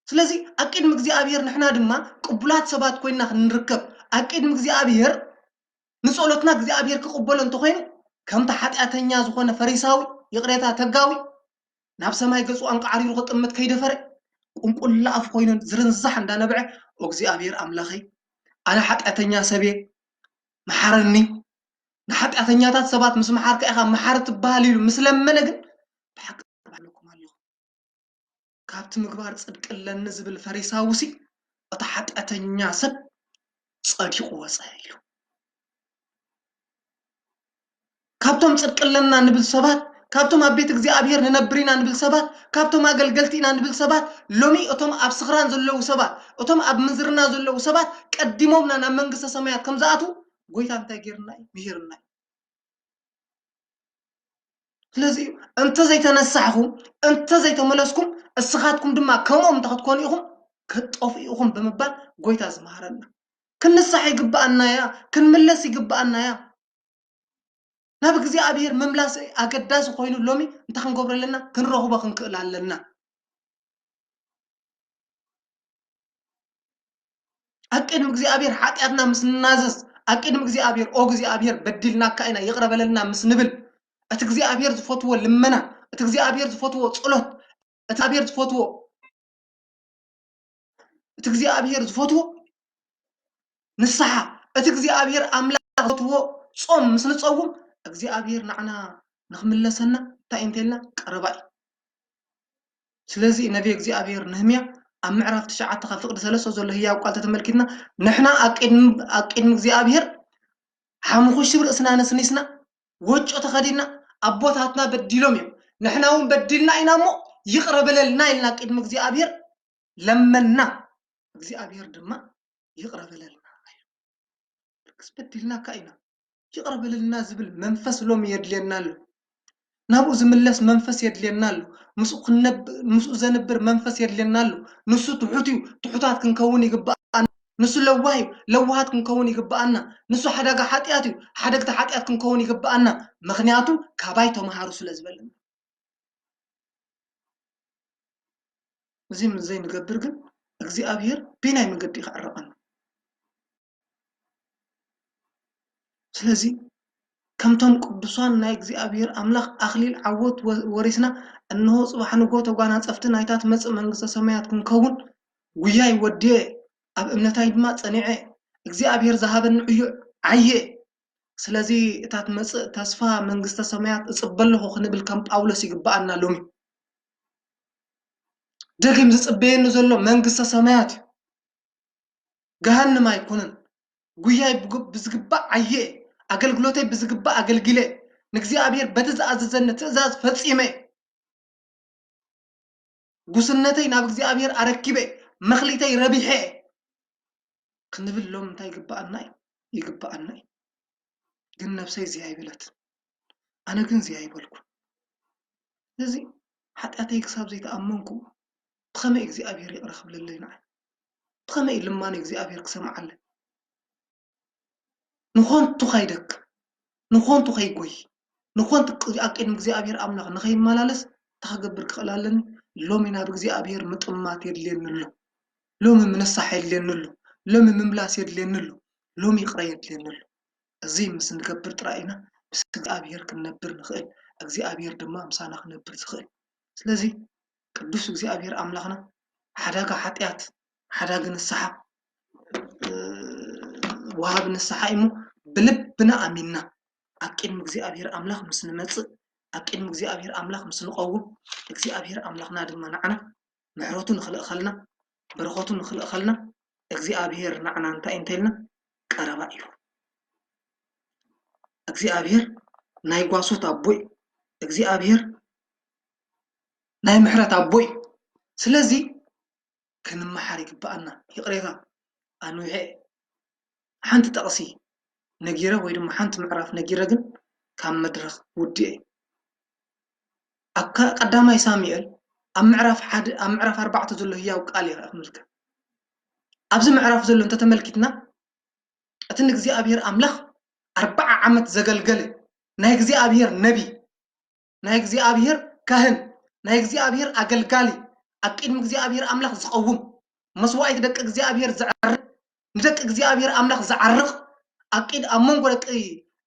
ስለዚ ኣብ ቅድሚ እግዚኣብሔር ንሕና ድማ ቅቡላት ሰባት ኮይንና ክንርከብ ኣብ ቅድሚ እግዚኣብሔር ንጸሎትና እግዚኣብሔር ክቕበሎ እንተኾይኑ ከምቲ ሓጢኣተኛ ዝኾነ ፈሪሳዊ ይቕሬታ ተጋዊ ናብ ሰማይ ገጹ ኣንቃዕሪሩ ክጥምት ከይደፈረ ቁንቁላ ኣፉ ኮይኑ ዝርንዛሕ እንዳነበዐ እግዚኣብሔር ኣምላኸይ ኣነ ሓጢኣተኛ ሰብየ መሓረኒ ንሓጢኣተኛታት ሰባት ምስ መሓርካ ኢኻ መሓሪ ትበሃል ኢሉ ምስ ለመነ ግን ብሓቂ እብለኩም ኣለኹ ካብቲ ምግባር ጽድቂ ኣለኒ ዝብል ፈሪሳውሲ እቲ ሓጢኣተኛ ሰብ ጸዲቑ ወጸ ኢሉ። ካብቶም ጽድቂ ኣለና ንብል ሰባት፣ ካብቶም ኣብ ቤት እግዚኣብሔር ንነብር ኢና ንብል ሰባት፣ ካብቶም ኣገልገልቲ ኢና ንብል ሰባት፣ ሎሚ እቶም ኣብ ስኽራን ዘለዉ ሰባት፣ እቶም ኣብ ምንዝርና ዘለዉ ሰባት ቀዲሞምና ናብ መንግስተ ሰማያት ከም ዝኣትዉ ጎይታ እንታይ ጌርና እዩ? ምሂርና እዩ። ስለዚ እንተ ዘይተነሳሕኹም እንተ ዘይተመለስኩም እስኻትኩም ድማ ከምኦም እንተ ክትኮኑ ኢኹም ክትጠፍኡ ኢኹም ብምባል ጎይታ ዝመሃረና ክንሳሕ ይግብኣና እያ ክንምለስ ይግብኣና እያ ናብ እግዚኣብሔር ምምላስ ኣገዳሲ ኮይኑ ሎሚ እንታይ ክንገብሮ ኣለና ክንረኽቦ ክንክእል ኣለና ኣብ ቅድሚ እግዚኣብሔር ሓጢኣትና ምስ ንናዘዝ ኣብ ቅድሚ እግዚኣብሔር ኦ እግዚኣብሔር በዲልናካ ኢና ይቕረ በለልና ምስ ንብል እቲ እግዚኣብሔር ዝፈትዎ ልመና እቲ እግዚኣብሔር ዝፈትዎ ጸሎት እቲ እግዚኣብሔር ዝፈትዎ እቲ እግዚኣብሔር ዝፈትዎ ንስሓ እቲ እግዚኣብሔር ኣምላኽ ዝፈትዎ ጾም ምስ ንጸውም እግዚኣብሔር ንዓና ንኽምለሰና እንታይ እንተልና ቀረባ እዩ ስለዚ ነቢ እግዚኣብሔር ንህምያ ኣብ ምዕራፍ ትሽዓተ ካብ ፍቕዲ ሰለስተ ዘሎ ህያው ቃል ተተመልኪትና ንሕና ኣብ ቅድሚ እግዚኣብሔር ሓሙኹሽቲ ርእስና ነስኒስና ወጮ ተኸዲና ኣቦታትና በዲሎም እዮም ንሕና እውን በዲልና ኢና እሞ ይቕረ በለልና ኢልና ቅድሚ እግዚኣብሔር ለመና እግዚኣብሔር ድማ ይቕረ በለልና ርክስ በዲልናካ ኢና ይቕረ በለልና ዝብል መንፈስ ሎም የድልየና ኣሎ ናብኡ ዝምለስ መንፈስ የድልየና ኣሎ ምስኡ ዘንብር መንፈስ የድልየና ኣሎ ንሱ ትሑት እዩ ትሑታት ክንከውን ይግባእ ንሱ ለዋህ እዩ ለዋሃት ክንከውን ይግብኣና ንሱ ሓደጋ ሓጢኣት እዩ ሓደግቲ ሓጢኣት ክንከውን ይግብኣና ምኽንያቱ ካባይ ተምሃሩ ስለ ዝበለና እዚ ምስ ዘይንገብር ግን እግዚኣብሔር ብናይ መገዲ ክዕረቐና ስለዚ ከምቶም ቅዱሳን ናይ እግዚኣብሔር ኣምላኽ ኣኽሊል ዓወት ወ-፣ ወሪስና፣ እንሆ ጽባሕ ንግሆ ተጓናጸፍቲ ናይታ ትመጽእ መንግስተ ሰማያት ክንከውን፣ ጉያይ ወድየ፣ ኣብ እምነታይ ድማ ጸኒዐ፣ እግዚኣብሔር ዝሃበኒ ዕዮ ዓየ። ስለዚ እታ ትመጽእ ተስፋ መንግስተ ሰማያት እጽበ ኣለኹ ክንብል ከም ጳውሎስ ይግብኣና ሎሚ። ደጊም ዝጽበየኒ ዘሎ መንግስተ ሰማያት እዩ። ገሃንም ኣይኮነን። ጉያይ ብግ-፣ ብዝግባእ ዓየ፣ ኣገልግሎተይ ብዝግባእ ኣገልጊለ፣ ንእግዚኣብሔር በቲ ዝኣዘዘኒ ትእዛዝ ፈጺመ፣ ጉስነተይ ናብ እግዚኣብሔር ኣረኪበ፣ መኽሊተይ ረቢሐ ክንብል ሎም እንታይ ይግብኣና እዩ? ይግብኣና እዩ። ግን ነብሰይ እዚ ኣይበለትን። ኣነ ግን እዚ ኣይበልኩን። ስለዚ ሓጢኣተይ ክሳብ ዘይተኣመንኩ ብኸመይ እግዚኣብሔር ይቕረ ክብለለይ ንዓይ? ብኸመይ ልማን እግዚኣብሔር ክሰምዓለይ? ንኾንቱ ከይደክ-፣ ንኾንቱ ከይጎይ፣ ንኾንቱ ቅ-፣ ኣብ ቅድሚ እግዚኣብሔር ኣምላኽ ንኸይመላለስ እንታይ ክገብር ክኽእል ኣለኒ? ሎሚ ናብ እግዚኣብሔር ምጥማት የድልየኒ ኣሎ። ሎሚ ምንሳሕ የድልየኒ ኣሎ። ሎሚ ምምላስ የድልየኒ ኣሎ። ሎሚ ይቕረ የድልየኒ ኣሎ። እዚ ምስ ንገብር ጥራይ ኢና ምስ እግዚኣብሔር ክንነብር ንኽእል። እግዚኣብሔር ድማ ምሳና ክነብር ዝኽእል። ስለዚ ቅዱስ እግዚኣብሔር ኣምላኽና ሓዳጋ ሓጢኣት፣ ሓዳጊ ንስሓ፣ እ፣ ወሃቢ ንስሓ እዩ እሞ ብልብና ኣሚንና ኣብ ቅድሚ እግዚኣብሔር ኣምላኽ ምስ ንመጽእ፣ ኣብ ቅድሚ እግዚኣብሔር ኣምላኽ ምስ ንቐውም፣ እግዚኣብሔር ኣምላኽና ድማ ንዓና ምሕረቱ ንኽልእኸልና፣ በረኸቱ ንኽልእኸልና፣ እግዚኣብሔር ንዓና እንታይ እንተኢልና ቀረባ እዩ። እግዚኣብሔር ናይ ጓሶት ኣቦ እዩ። እግዚኣብሔር ናይ ምሕረት ኣቦ እዩ። ስለዚ ክንመሓር ይግብኣና። ይቕሬታ ኣንዊሐ ሓንቲ ጠቕሲ ነጊረ ወይ ድማ ሓንቲ ምዕራፍ ነጊረ ግን ካብ መድረኽ ውዲኤ። ኣብ ከ-፣ ቀዳማይ ሳሙኤል ኣብ ምዕራፍ ሓደ፣ ኣብ ምዕራፍ ኣርባዕተ ዘሎ ህያው ቃል እየ ክምልከት። ኣብዚ ምዕራፍ ዘሎ እንተተመልኪትና እቲ ንእግዚኣብሔር ኣምላኽ ኣርብዓ ዓመት ዘገልገለ ናይ እግዚኣብሔር ነቢ፣ ናይ እግዚኣብሔር ካህን፣ ናይ እግዚኣብሔር ኣገልጋሊ፣ ኣብ ቅድሚ እግዚኣብሔር ኣምላኽ ዝቐውም፣ መስዋዕቲ ደቂ እግዚኣብሔር ዘዕርግ፣ ንደቂ እግዚኣብሔር ኣምላኽ ዝዓርቕ፣ ኣብ ቅድ-፣ ኣብ መንጎ ደቂ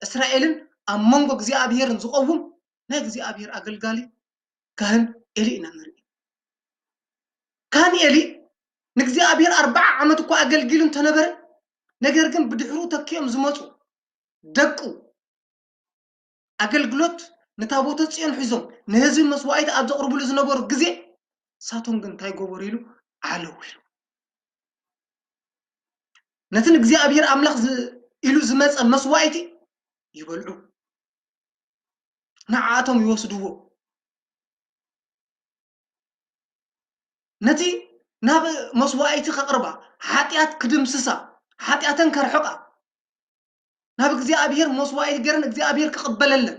እስራኤልን ኣብ መንጎ እግዚኣብሔርን ዝቐውም ናይ እግዚኣብሔር ኣገልጋሊ ካህን ኤሊ ኢና ንርኢ። ካህን ኤሊ ንእግዚኣብሔር ኣርብዓ ዓመት እኳ ኣገልጊሉ እንተነበረ፣ ነገር ግን ብድሕሩ ተኪኦም ዝመፁ ደቁ ኣገልግሎት ንታቦተ ጽዮን ሒዞም ንህዝቢ መስዋዕቲ ኣብ ዘቕርብሉ ዝነበሩ ግዜ፣ ሳቶም ግን እንታይ ገበሩ ኢሉ ዓለው ኢሉ። ነቲ ንእግዚኣብሔር ኣምላኽ ዝ-፣ ኢሉ ዝመጸ መስዋዕቲ ይበልዑ። ንዓኣቶም ይወስድዎ። ነቲ ናብ መስዋዕቲ ከቕርባ፣ ሓጢኣት ክድምስሳ፣ ሓጢኣተን ከርሕቓ፣ ናብ እግዚኣብሔር መስዋዕቲ ገይረን እግዚኣብሔር ክቕበለለን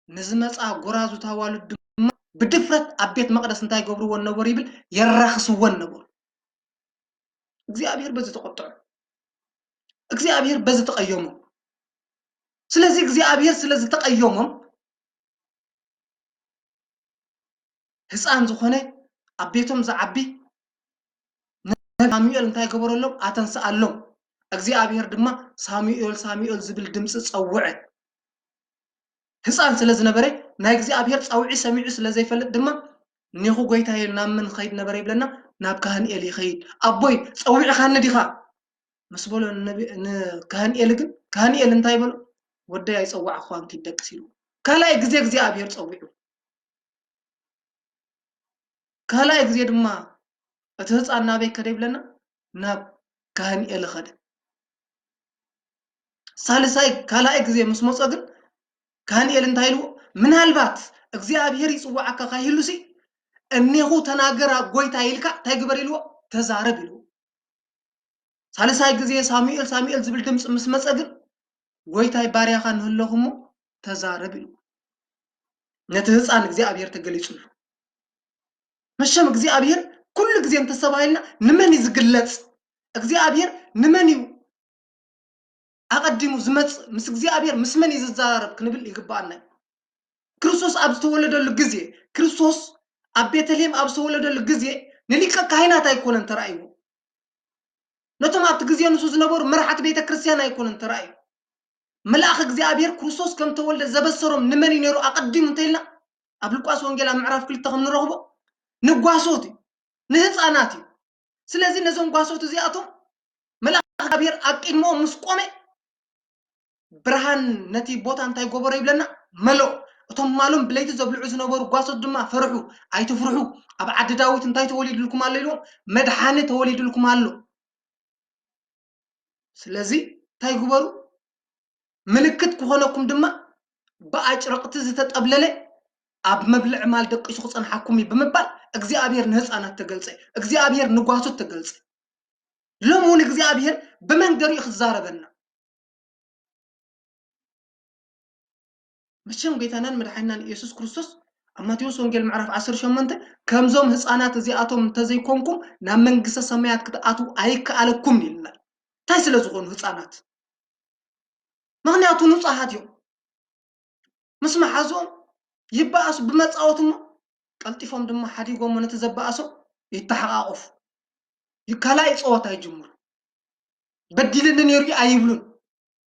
ንዝመጻ ጎራዙት ኣዋልድ ድማ ብድፍረት ኣብ ቤት መቕደስ እንታይ ይገብርወን ነበሩ ይብል? የራኽስወን ነበሩ። እግዚኣብሔር በዚ ተቖጥዖ። እግዚኣብሔር በዚ ተቐየሙ። ስለዚ እግዚኣብሔር ስለ ዝተቐየሞም ህፃን ዝኾነ ኣብ ቤቶም ዝዓቢ ነቢ ሳሙኤል እንታይ ገበረሎም? ኣተንስኣሎም። እግዚኣብሔር ድማ ሳሙኤል ሳሙኤል ዝብል ድምፂ ፀውዐ። ህፃን ስለ ዝነበረ ናይ እግዚኣብሔር ፃውዒ ሰሚዑ ስለ ዘይፈልጥ ድማ እኔኹ ጎይታየ ናብ መን ኸይድ ነበረ ይብለና? ናብ ካህን ኤሊ ይኸይድ። ኣቦይ ጸዊዕኻኒ ዲኻ? ምስ በሎ ንነቢ-፣ ንካህን ኤሊ ግን ካህን ኤሊ እንታይ በሎ? ወደይ ኣይጸዋዕኳን ኪድ ደቅስ ኢሉ። ካልኣይ ግዜ እግዚኣብሔር ጸዊዑ። ካልኣይ ግዜ ድማ እቲ ህፃን ናበይ ከደ ይብለና? ናብ ካህን ኤሊ ኸደ። ሳልሳይ ካልኣይ ግዜ ምስ መጾ ግን ካህን ኤሊ እንታይ ኢልዎ? ምናልባት እግዚኣብሔር ይጽዋዓካ ካይህሉሲ እኔኹ ተናገር ኣብ ጎይታ ኢልካ እንታይ ግበር ኢልዎ? ተዛረብ ኢልዎ። ሳልሳይ ግዜ ሳሙኤል ሳሙኤል ዝብል ድምፂ ምስ መጸ ግን ጎይታይ ባርያኻ ንህለኹ እሞ ተዛረብ ኢልዎ። ነቲ ህፃን እግዚኣብሔር ተገሊጹሉ። መሸም እግዚኣብሔር ኩሉ ግዜ እንተስተባሂልና ንመን እዩ ዝግለጽ? እግዚኣብሔር ንመን እዩ ኣቐዲሙ ዝመጽእ? ምስ እግዚኣብሔር ምስ መን እዩ ዝዘራረብ ክንብል ይግብኣና እዩ። ክርስቶስ ኣብ ዝተወለደሉ ግዜ፣ ክርስቶስ ኣብ ቤተልሔም ኣብ ዝተወለደሉ ግዜ ንሊቀ ካህናት ኣይኮነን ተራእይዎ። ነቶም ኣብቲ ግዜ ንሱ ዝነበሩ መራሕቲ ቤተ ክርስቲያን ኣይኮነን ተራእዩ። መልኣኽ እግዚኣብሔር ክርስቶስ ከም ተወልደ ዘበሰሮም ንመን እዩ ነይሩ ኣቐዲሙ እንተኢልና፣ ኣብ ሉቃስ ወንጌል ኣብ ምዕራፍ ክልተ ከም ንረኽቦ ንጓሶት እዩ፣ ንህፃናት እዩ። ስለዚ ነዞም ጓሶት እዚኣቶም መልኣኽ እግዚኣብሔር ኣብ ቅድሚኦም ምስ ቆመ፣ ብርሃን ነቲ ቦታ እንታይ ገበሮ ይብለና? መለኦ። እቶም ማሎም ብለይቲ ዘብልዑ ዝነበሩ ጓሶት ድማ ፈርሑ። "ኣይትፍርሑ፣ ኣብ ዓዲ ዳዊት እንታይ ተወሊዱልኩም ኣሎ?" ኢልዎም፣ "መድሓኒ ተወሊዱልኩም ኣሎ። ስለዚ እንታይ ግበሩ? ምልክት ክኾነኩም ድማ ብኣጭርቕቲ ዝተጠብለለ ኣብ መብልዒ ማል ደቂሱ ክጸንሓኩም እዩ" ብምባል እግዚኣብሔር ንህፃናት ተገልጸ፣ እግዚኣብሔር ንጓሶት ተገልጸ። ሎሚ እውን እግዚኣብሔር ብመንገዱ እዩ ክዛረበና። መቸም ጌታናን መድሓኒናን ኢየሱስ ክርስቶስ ኣብ ማቴዎስ ወንጌል ምዕራፍ ዓሰርተ ሸሞንተ፣ "ከምዞም ህፃናት እዚኣቶም እንተዘይኮንኩም ናብ መንግስተ ሰማያት ክትኣትዉ ኣይከኣለኩም" ኢልና። እንታይ ስለ ዝኾኑ ህፃናት? ምኽንያቱ ንፁሃት እዮም። ምስ መሓዝኦም ይበኣሱ ብመፃወት እሞ ቀልጢፎም ድማ ሓዲጎሞ ነቲ ዘበኣሶ ይተሓቓቐፉ። ይ-፣ ካልኣይ ፀወታ ይጅምሩ። "በዲልኒ ነይሩ" ኣይብሉን፣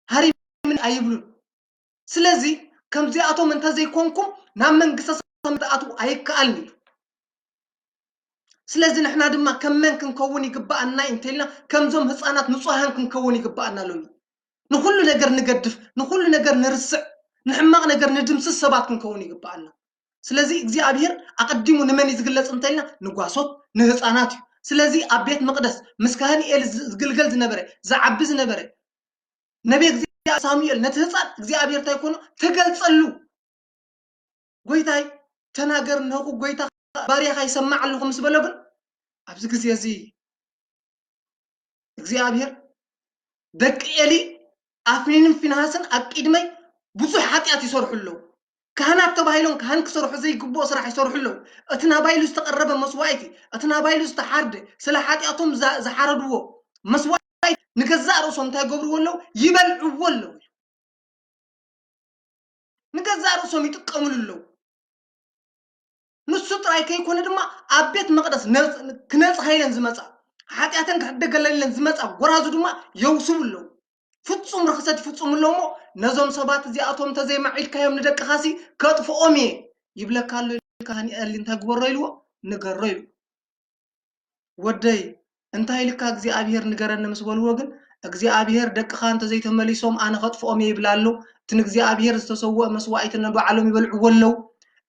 "ሃሪምኒ" ኣይብሉን። ስለዚ ከምዚኣቶም እንተዘይኮንኩም ናብ መንግስተ ሰማይ ክትኣትዉ ኣይከኣልን እዩ። ስለዚ ንሕና ድማ ከም መን ክንከውን ይግበኣና እንተኢልና፣ ከምዞም ህፃናት ንፁሃን ክንከውን ይግበኣና። ሎሚ ንኹሉ ነገር ንገድፍ፣ ንኹሉ ነገር ንርስዕ፣ ንሕማቕ ነገር ንድምስስ ሰባት ክንከውን ይግበኣና። ስለዚ እግዚኣብሔር ኣቐዲሙ ንመን እዩ ዝግለጽ እንተኢልና፣ ንጓሶት፣ ንህፃናት እዩ። ስለዚ ኣብ ቤት መቕደስ ምስ ካህን ኤሊ ዝ-፣ ዝግልገል ዝነበረ፣ ዝዓቢ ዝነበረ ነቢይ እግዚኣብሔር ሳሙኤል ነቲ ህፃን እግዚኣብሔር እንታይ ኮኖ ተገልጸሉ። "ጎይታይ ተናገር፣ እነሆ ጎይታ ባርያኻ ይሰምዕ ኣለኹ" ምስ በሎ ግን ኣብዚ ግዜ እዚ እግዚኣብሔር፣ "ደቂ ኤሊ ኣፍኒንን ፊንሃስን ኣብ ቅድመይ ብዙሕ ሓጢኣት ይሰርሑ ኣለዉ። ካህናት ተባሂሎም ካህን ክሰርሑ ዘይግብኦ ስራሕ ይሰርሑ ኣለዉ። እቲ ናባይሉ ዝተቐረበ መስዋእቲ፣ እቲ ናባይሉ ዝተሓርደ፣ ስለ ሓጢኣቶም ዛ-፣ ዝሓረድዎ መስዋእቲ ንገዛእ ርእሶም እንታይ ይገብርዎ ኣለዉ? ይበልዕዎ ኣለዉ። ንገዛእ ርእሶም ይጥቀምሉ ኣለዉ። ንሱ ጥራይ ከይኮነ ድማ ኣብ ቤት መቕደስ ነ-፣ ክነጽሃ ኢለን ዝመጻ፣ ሓጢኣተን ክሕደገለን ኢለን ዝመጻ ጎራዙ ድማ የውስቡ ኣለዉ። ፍጹም ርኽሰት ይፍጽሙ ኣለዉ እሞ ነዞም ሰባት እዚኣቶም እንተዘይማዒድካዮም ንደቅኻሲ ከጥፍኦም እየ ይብለካ ኣሎ" ኢሉ ካህን ኤሊ እንታይ ግበሮ ኢልዎ? ንገሮ ኢሉ። "ወደይ፣ እንታይ ኢልካ እግዚኣብሔር ንገረኒ?" ምስ በልዎ ግን፣ "እግዚኣብሔር ደቅኻ እንተዘይተመሊሶም ኣነ ከጥፍኦም እየ" ይብል ኣሎ። እቲ ንእግዚኣብሔር ዝተሰውአ መስዋእቲ ንባዕሎም ይበልዕዎ ኣለዉ።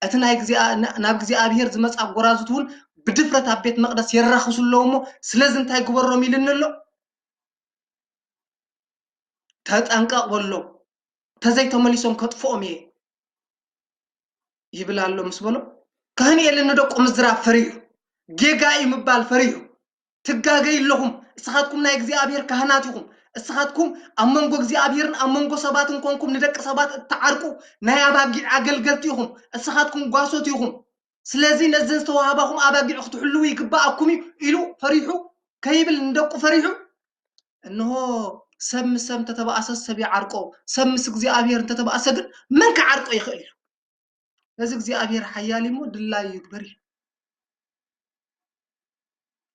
እቲ ናይ እግዚኣብ-፣ ና-፣ ናብ እግዚኣብሔር ዝመጻ ጎራዙት እውን ብድፍረት ኣብ ቤት መቕደስ የራኽሱ ኣለዉ እሞ፣ ስለዚ እንታይ ግበሮም ኢልኒ ኣሎ? "ተጠንቀቕ በሎም፣ እንተዘይተመሊሶም ከጥፍኦም እየ" ይብል ኣሎ ምስ በሎ፣ ካህን ኤሊ ንደቁ ምዝራብ ፈሪሁ፣ ጌጋ እዩ ምባል ፈሪሁ፣ "ትጋገዩ ኣለኹም፣ እስኻትኩም ናይ እግዚኣብሔር ካህናት ኢኹም፣ እስኻትኩም ኣብ መንጎ እግዚኣብሔርን ኣብ መንጎ ሰባትን ኮንኩም ንደቂ ሰባት እትዓርቁ ናይ ኣባጊዕ ኣገልገልቲ ኢኹም፣ እስኻትኩም ጓሶት ኢኹም፣ ስለዚ ነዘን ዝተዋህባኹም ኣባጊዕ ክትሕልዉ ይግብኣኩም እዩ" ኢሉ ፈሪሑ፣ ከይብል ንደቁ ፈሪሑ፣ እንሆ ሰብ ምስ ሰብ እንተተባእሰ ሰብ ይዓርቆ፣ ሰብ ምስ እግዚኣብሔር እንተተባእሰ ግን መን ክዓርቆ ይኽእል እዩ? ነዚ እግዚኣብሔር ሓያል እሞ ድላዩ ይግበር እዩ።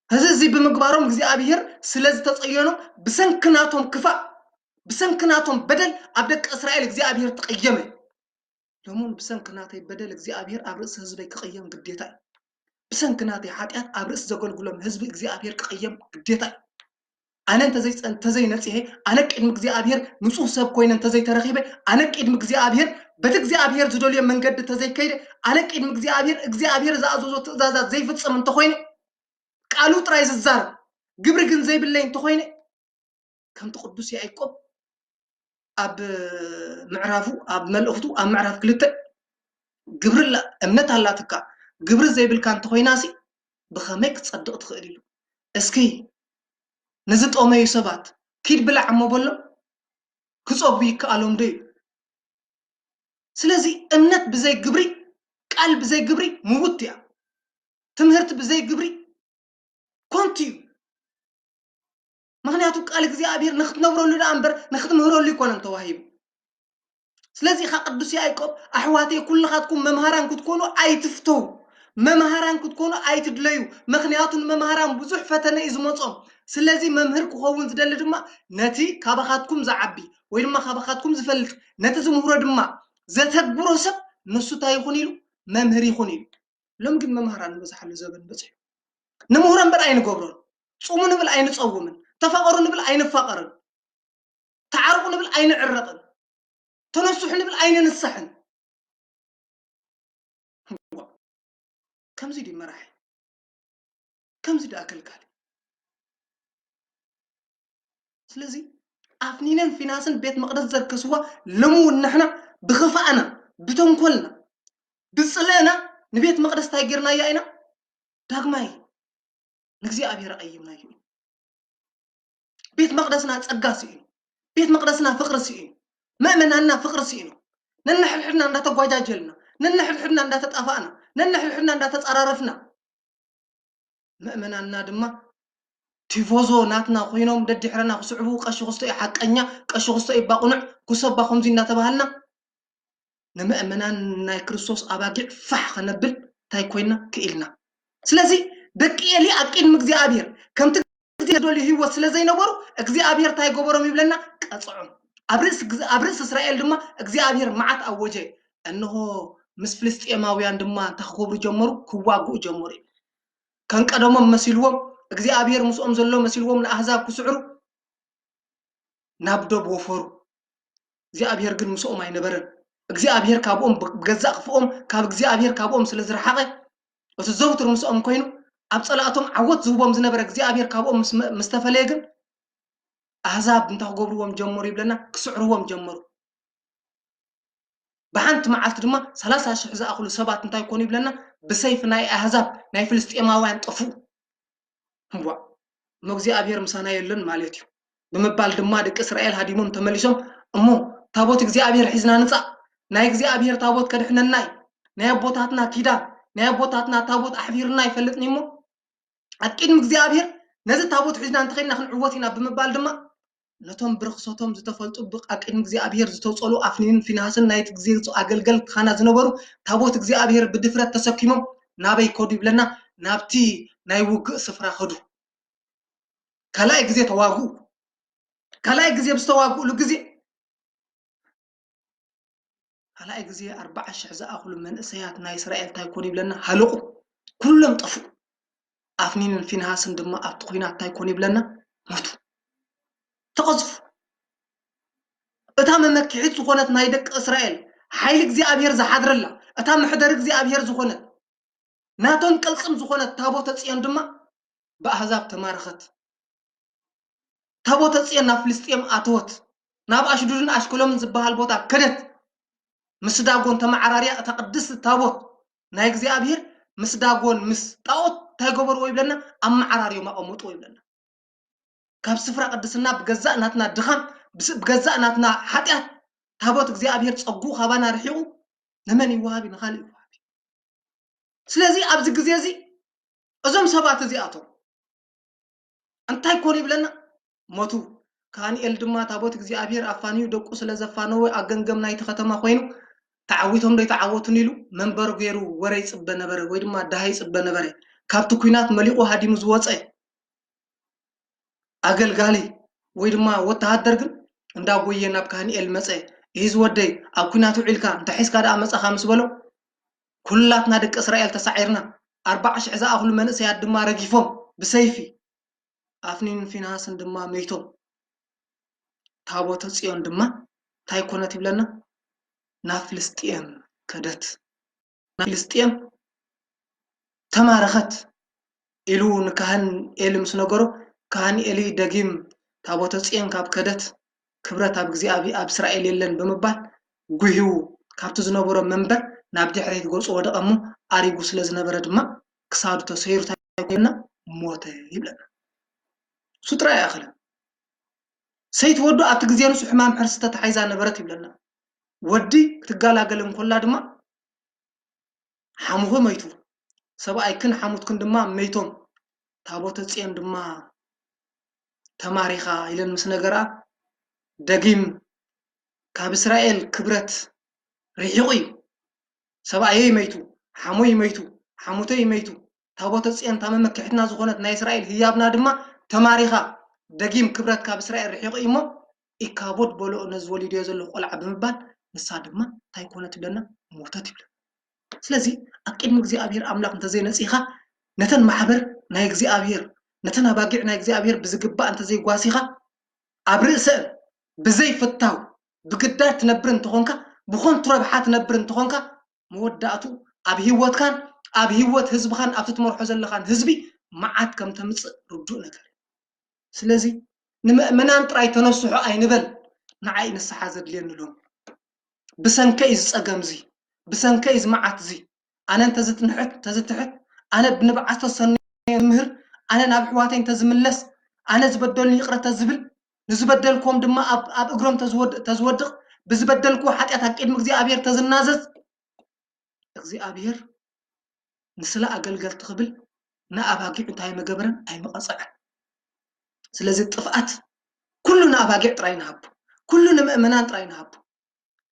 እዚ፣ እዚ ብምግባሮም እግዚኣብሔር ስለ ዝተጸየኖም ብሰንኪ ናቶም ክፋእ፣ ብሰንኪ ናቶም በደል ኣብ ደቂ እስራኤል እግዚኣብሔር ተቐየመ። ሎሚ እውን ብሰንኪ ናተይ በደል እግዚኣብሔር ኣብ ርእሲ ህዝበይ ክቕየም ግዴታ እዩ። ብሰንኪ ናተይ ሓጢኣት ኣብ ርእሲ ዘገልግሎም ህዝቢ እግዚኣብሔር ክቕየም ግዴታ እዩ። ኣነ እንተዘይጸ-፣ እንተዘይነጺሄ፣ ኣነ ቅድሚ እግዚኣብሔር ንጹህ ሰብ ኮይነ እንተዘይተረኺበ፣ ኣነ ቅድሚ እግዚኣብሔር በቲ እግዚኣብሔር ዝደልዮ መንገዲ እንተዘይከይደ፣ ኣነ ቅድሚ እግዚኣብሔር፣ እግዚኣብሔር ዝኣዘዞ ትእዛዛት ዘይፍጽም እንተኾይነ፣ ቃሉ ጥራይ ዝዛረብ፣ ግብሪ ግን ዘይብለይ እንተኾይነ፣ ከምቲ ቅዱስ ያዕቆብ ኣብ ምዕራፉ፣ ኣብ መልእኽቱ፣ ኣብ ምዕራፍ ክልተ፣ "ግብሪ ኣላ-፣ እምነት ኣላትካ፣ ግብሪ ዘይብልካ እንተኾይናሲ ብኸመይ ክትጸድቕ ትኽእል?" ኢሉ። እስኪ ንዝጠመዩ ሰባት፣ "ኪድ ብላዕ" እሞ በሎም፣ ክጸግቡ ይከኣሎም ዶ እዩ? ስለዚ እምነት ብዘይ ግብሪ፣ ቃል ብዘይ ግብሪ ምውት እያ። ትምህርቲ ብዘይ ግብሪ ኮንቱ እዩ። ምኽንያቱ ቃል እግዚኣብሔር ንኽትነብረሉ ደኣ እምበር ንኽትምህረሉ ኣይኮነን ተዋሂቡ። ስለዚ ኢኻ ቅዱስ ያዕቆብ፣ "ኣሕዋተይ፣ ኩልኻትኩም መምሃራን ክትኮኑ ኣይትፍተው፣ መምሃራን ክትኮኑ ኣይትድለዩ። ምኽንያቱ ንመምሃራን ብዙሕ ፈተነ እዩ ዝመጾም። ስለዚ መምህር ክኸውን ዝደሊ ድማ ነቲ ካባኻትኩም ዝዓቢ ወይ ድማ ካባኻትኩም ዝፈልጥ፣ ነቲ ዝምህሮ ድማ ዘተግብሮ ሰብ ንሱ እንታይ ይኹን ኢሉ? መምህር ይኹን ኢሉ። ሎም ግን መምሃራን ንበዝሓሉ ዘበን በጺሑ። ንምሁሮ እምበር ኣይንገብሮን። ጹሙ ንብል ኣይንጸውምን። ተፋቐሩ ንብል ኣይንፋቐርን። ተዓርቑ ንብል ኣይንዕረቕን። ተነስሑ ንብል ኣይንንሳሕን። ከምዚ ድዩ መራሒ? ከምዚ ድዩ ኣገልጋሊ? ስለዚ ኣፍኒነን ፊናስን ቤት መቕደስ ዘርከስዋ ሎሚ እውን ንሕና ብኽፋእና፣ ብተንኮልና፣ ብጽልእና ንቤት መቕደስ እንታይ ጌርናያ ኢና? ዳግማይ ንእግዚኣብሔር ኣቐይምናዮ እዩ። ቤት መቕደስና ጸጋ ስኢኑ፣ ቤት መቕደስና ፍቕሪ ስኢኑ፣ ምእመናንና ፍቕሪ ስኢኑ፣ ነንሕድሕድና እንዳተጓጃጀልና፣ ነንሕድሕድና እንዳተጣፋእና፣ ነንሕድሕድና እንዳተጻራረፍና፣ ምእመናንና ድማ ቲፎዞ ናትና ኮይኖም ደድሕረና ክስዕቡ፣ ቀሺ ክስቶ እዩ ሓቀኛ፣ ቀሺ ክስቶ እዩ ባቑኑዕ፣ ኩሰባ ከምዚ እናተባሃልና፣ ንምእመናን ናይ ክርስቶስ ኣባጊዕ ፋሕ ከነብል እንታይ ኮይና ክኢልና። ስለዚ ደቂ ኤሊ ኣብ ቅድሚ እግዚኣብሔር ከምቲ እግዚኣብሔር ደልዩ ህይወት ስለ ዘይነበሩ እግዚኣብሔር እንታይ ገበሮም ይብለና? ቀጽዖም። ኣብ ርእሲ ግዝ-፣ ኣብ ርእሲ እስራኤል ድማ እግዚኣብሔር መዓት ኣወጀ። እንሆ ምስ ፍልስጤማውያን ድማ እንታይ ክገብሩ ጀመሩ? ክዋግኡ ጀመሩ እዩ። ከም ቀደሞም መሲልዎም፣ እግዚኣብሔር ምስኦም ዘሎ መሲልዎም ንኣህዛብ ክስዕሩ ናብ ዶብ ወፈሩ። እግዚኣብሔር ግን ምስኦም ኣይነበረን። እግዚኣብሔር ካብኦም ብ-፣ ብገዛእ ክፍኦም ካብ እግዚኣብሔር ካብኦም ስለ ዝረሓቐ፣ እቲ ዘውትር ምስኦም ኮይኑ ኣብ ጸላእቶም ዓወት ዝህቦም ዝነበረ እግዚኣብሔር ካብኦም ምስ መ-፣ ምስ ተፈለየ ግን ኣህዛብ እንታይ ክገብርዎም ጀመሩ ይብለና? ክስዕርዎም ጀመሩ። ብሓንቲ መዓልቲ ድማ ሰላሳ ሽሕ ዝኣኽሉ ሰባት እንታይ ኮኑ ይብለና? ብሰይፊ ናይ ኣህዛብ ናይ ፍልስጤማውያን ጠፍኡ። እዋ፣ እሞ እግዚኣብሔር ምሳና የለን ማለት እዩ ብምባል ድማ ደቂ እስራኤል ሃዲሞም ተመሊሶም። እሞ ታቦት እግዚኣብሔር ሒዝና ንጻእ፣ ናይ እግዚኣብሔር ታቦት ከድሕነና እዩ፣ ናይ ኣቦታትና ኪዳን፣ ናይ ኣቦታትና ታቦት ኣሕፊርና ኣይፈልጥን እዩ። እሞ ኣብ ቅድሚ እግዚኣብሔር ነዚ ታቦት ሒዝና እንተኸይድና ክንዕወት ኢና ብምባል ድማ ነቶም ብርኽሰቶም ዝተፈልጡ ብ-፣ ኣብ ቅድሚ እግዚኣብሔር ዝተጸሉ ኣፍኒንን ፊንሃስን ናይቲ ግዜ ኣገልገልቲ ካህናት ዝነበሩ ታቦት እግዚኣብሔር ብድፍረት ተሰኪሞም ናበይ ከዱ ይብለና? ናብቲ ናይ ውግእ ስፍራ ከዱ። ካልኣይ ግዜ ተዋግኡ። ካልኣይ ግዜ ብዝተዋግእሉ ግዜ ካልኣይ ግዜ ኣርብዓ ሽሕ ዝኣኽሉ መንእሰያት ናይ እስራኤል እንታይ ኮኑ ይብለና? ሃለቑ። ኩሎም ጠፍኡ። ኣፍኒንን ፊንሃስን ድማ ኣብቲ ኲናት እንታይ ኮኑ ይብለና? ሞቱ። ተቐዝፉ። እታ መመክሒት ዝኾነት ናይ ደቂ እስራኤል፣ ሓይሊ እግዚኣብሔር ዝሓድረላ፣ እታ መሕደሪ እግዚኣብሔር ዝኾነት፣ ናቶም ቅልጽም ዝኾነት ታቦተ ጽዮን ድማ ብኣህዛብ ተማረኸት። ታቦተ ጽዮን ናብ ፍልስጥኤም ኣተወት። ናብ ኣሽዱድን ኣሽከሎምን ዝበሃል ቦታ ከደት። ምስ ዳጎን ተመዓራርያ እታ ቅድስቲ ታቦት ናይ እግዚኣብሔር ምስ ዳጎን ምስ ጣኦት እንታይ ገበርዎ ይብለና? ኣመዓራርዮም ኣቐምጥዎ ይብለና። ካብ ስፍራ ቅድስና ብገዛእ ናትና ድኻም፣ ብስ-፣ ብገዛእ ናትና ሓጢኣት ታቦት እግዚኣብሔር ጸጉኡ ካባና ርሒቑ ንመን ይወሃብ? ንኻልእ ይወሃብ። ስለዚ ኣብዚ ግዜ እዚ እዞም ሰባት እዚኣቶም እንታይ ኮኑ ይብለና? ሞቱ። ካህንኤል ድማ ታቦት እግዚኣብሔር ኣፋንዩ ደቁ ስለ ዘፋነወ ኣብ ገምገም ናይቲ ከተማ ኮይኑ ተዓዊቶም ዶ ኣይተዓወቱን ኢሉ መንበር ገይሩ ወረ ይጽበ ነበረ፣ ወይ ድማ ደሃ ይጽበ ነበረ። ካብቲ ኲናት መሊቑ ሃዲሙ ዝወጸ ኣገልጋሊ ወይ ድማ ወተሃደር ግን እንዳጎየ ናብ ካህንኤል መጸ። "እሂ ዝወደይ፣ ኣብ ኲናት ውዒልካ፣ እንታይ ሒዝካ ደኣ መጻኻ?" ምስ በሎ፣ "ኩላትና ደቂ እስራኤል ተሳዒርና፣ ኣርብዓ ሽሕ ዝኣኽሉ መንእሰያት ድማ ረጊፎም ብሰይፊ፣ ኣፍኒንን ፊንሃስን ድማ መይቶም። ታቦተ ጽዮን ድማ እንታይ ኮነት?" ይብለና፣ "ናብ ፍልስጥኤም ከደት፣ ናብ ፍልስጥኤም ተማረኸት" ኢሉ ንካህን ኤሊ ምስ ነገሮ፣ ካህን ኤሊ ደጊም፣ "ታቦተ ጽዮን ካብ ከደት፣ ክብረት ኣብ እግዚኣብሔር ኣብ እስራኤል የለን" ብምባል ጉሂዉ፣ ካብቲ ዝነበሮ መንበር ናብ ድሕሪት ገጹ ወደቐ። እሞ ኣሪጉ ስለ ዝነበረ ድማ ክሳዱ ተሰይሩ እንታይ ኮይና? ሞተ ይብለና። እሱ ጥራይ ኣይኣኽልን። ሰይቲ ወዱ ኣብቲ ግዜ ንሱ ሕማም ሕርሲ ተታሒዛ ነበረት ይብለና። ወዲ ክትገላገል እንኮላ ድማ ሓሙኺ መይቱ፣ ሰብኣይክን ሓሙትክን ድማ መይቶም፣ ታቦተ ጽዮን ድማ ተማሪኻ ኢለን ምስ ነገራ፣ ደጊም ካብ እስራኤል ክብረት ርሒቑ እዩ። ሰብኣየይ መይቱ፣ ሓሞይ መይቱ፣ ሓሙተይ ይመይቱ፣ ታቦተ ጽዮን እታ መመክሕትና ዝኾነት ናይ እስራኤል ህያብና ድማ ተማሪኻ፣ ደጊም ክብረት ካብ እስራኤል ርሒቑ እዩ እሞ፣ ኢካቦድ በልኦ ነዚ ወሊድዮ ዘለኹ ቆልዓ ብምባል፣ ንሳ ድማ እንታይ ኮነት ይብለና? ሞተት ይብለና። ስለዚ ኣብ ቅድሚ እግዚኣብሔር ኣምላኽ እንተዘይነጺኻ፣ ነተን ማሕበር ናይ እግዚኣብሔር፣ ነተን ኣባጊዕ ናይ እግዚኣብሔር ብዝግባእ እንተዘይጓሲኻ፣ ኣብ ርእሰን ብዘይፍታው ብግዳድ ትነብር እንተኾንካ፣ ብኾንቱ ረብሓ ትነብር እንተኾንካ፣ መወዳእቱ ኣብ ህይወትካን ኣብ ህይወት ህዝብኻን ኣብቲ ትመርሖ ዘለኻን ህዝቢ መዓት ከም ተምጽእ ርዱእ ነገር እዩ። ስለዚ ንምእመናን ጥራይ ተነስሑ ኣይንበል፣ ንዓይ ንስሓ ዘድልየኒ ሎም። ብሰንከይ እዚ ጸገም እዚ፣ ብሰንከይ እዚ መዓት እዚ፣ ኣነ እንተዝትንሕት፣ እንተዝትሕት፣ ኣነ ብንብዓት ተሰንዮ ዝምህር፣ ኣነ ናብ ኣሕዋተይ እንተዝምለስ፣ ኣነ ዝበደሉኒ ይቕረ ተዝብል፣ ንዝበደልክዎም ድማ ኣብ፣ ኣብ እግሮም ተዝወድ-፣ ተዝወድቕ፣ ብዝበደልክዎ ሓጢኣት ኣብ ቅድሚ እግዚኣብሔር ተዝናዘዝ፣ እግዚኣብሔር ንስለ ኣገልገልቲ ክብል ንኣባጊዕ እንታይ መገበረን? ኣይመቐጸዐን። ስለዚ ጥፍኣት ኩሉ ንኣባጊዕ ጥራይ ንሃቡ፣ ኩሉ ንምእመናን ጥራይ ንሃቡ።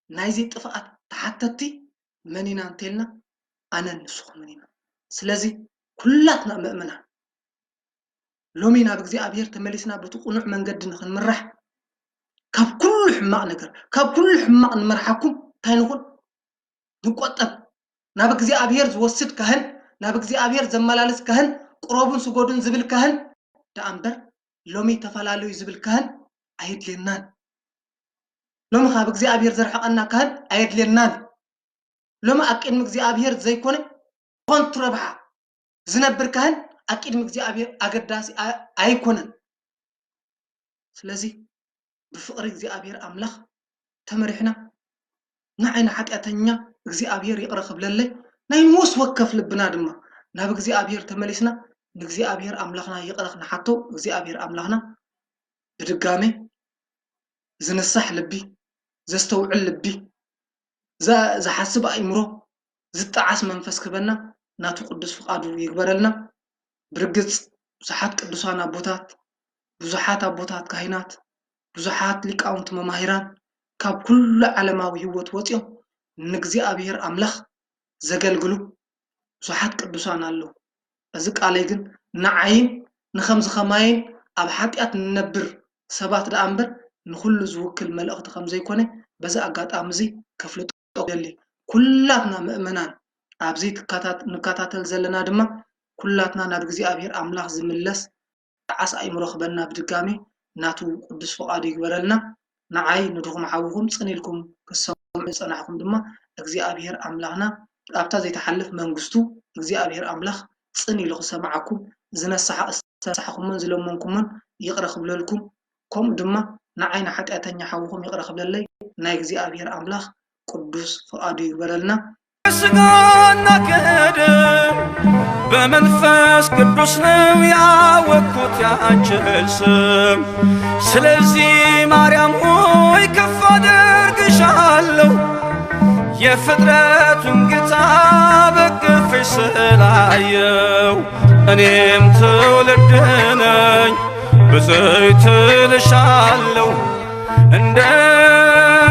ናይዚ ጥፍኣት ተሓተቲ መን ኢና እንተልና፣ ኣነን ንስኹምን ኢና። ስለዚ ኩላትና ምእመናን ሎሚ ናብ እግዚኣብሔር ተመሊስና በቲ ቅኑዕ መንገዲ ንኽንምራሕ፣ ካብ ኩሉ ሕማቕ ነገር፣ ካብ ኩሉ ሕማቕ ንመርሓኩም እንታይ ንኹን? ንቆጠብ። ናብ እግዚኣብሔር ዝወስድ ካህን፣ ናብ እግዚኣብሔር ዘመላልስ ካህን፣ ቅረቡን ስገዱን ዝብል ካህን ደኣ እምበር፣ ሎሚ ተፈላለዩ ዝብል ካህን ኣየድልየናን። ሎሚ ካብ እግዚኣብሔር ዘርሕቐና ካህን ኣየድልየናን። ሎሚ ኣብ ቅድሚ እግዚኣብሔር ዘይኮነ፣ ኮንቱ ረብሓ ዝነብር ካህን ኣብ ቅድሚ እግዚኣብሔር ኣገዳሲ ኣ-፣ ኣይኮነን። ስለዚ ብፍቕሪ እግዚኣብሔር ኣምላኽ ተመሪሕና፣ ንዓይ ንሓጢኣተኛ እግዚኣብሔር ይቕረ ክብለለይ፣ ናይ ነፍሲ ወከፍ ልብና ድማ ናብ እግዚኣብሔር ተመሊስና፣ ንእግዚኣብሔር ኣምላኽና ይቕረ ክንሓቶ፣ እግዚኣብሔር ኣምላኽና ብድጋሜ ዝንሳሕ ልቢ፣ ዘስተውዕል ልቢ፣ ዘ-፣ ዝሓስብ ኣእምሮ፣ ዝጠዓስ መንፈስ ክህበና ናቱ ቅዱስ ፍቓዱ ይግበረልና። ብርግጽ ብዙሓት ቅዱሳን ኣቦታት፣ ብዙሓት ኣቦታት ካህናት፣ ብዙሓት ሊቃውንቲ መማሂራን ካብ ኩሉ ዓለማዊ ህይወት ወጺኦም ንእግዚኣብሔር ኣምላኽ ዘገልግሉ ብዙሓት ቅዱሳን ኣለዉ። እዚ ቃለይ ግን ንዓይን ንኸምዚ ኸማይን ኣብ ሓጢኣት ንነብር ሰባት ደኣ እምበር ንኹሉ ዝውክል መልእኽቲ ከም ዘይኮነ በዚ ኣጋጣሚ እዚ ከፍልጦ ይደሊ። ኩላትና ምእመናን ኣብዚ ትካታት-፣ ንከታተል ዘለና ድማ ኩላትና ናብ እግዚኣብሔር ኣምላኽ ዝምለስ ጣዕሳ ኣእምሮ ክበና ብድጋሚ ናቱ ቅዱስ ፍቓዱ ይግበረልና። ንዓይ ንድኹም ሓውኹም ጽን ኢልኩም ክትሰምዑ ዝጸናሕኩም ድማ እግዚኣብሔር ኣምላኽና ኣብታ ዘይትሓልፍ መንግስቱ እግዚኣብሔር ኣምላኽ ጽን ኢሉ ክሰምዓኩም፣ ዝነሳሓ ዝተነሳሕኩሞን ዝለመንኩሞን ይቕረ ክብለልኩም፣ ከምኡ ድማ ንዓይ ንሓጢኣተኛ ሓውኹም ይቕረ ክብለለይ ናይ እግዚኣብሔር ኣምላኽ ቅዱስ ፍቓዱ ይግበረልና። ስጋና ከደም በመንፈስ ቅዱስ ነው ያወቅኩት ያንችን ስም። ስለዚህ ማርያም ሆይ ከፍ አደርግሻለሁ፣ የፍጥረቱን ጌታ በቅፍሽ ስላየው። እኔም ትውልድ ነኝ ብፅዕት እልሻለሁ እንደ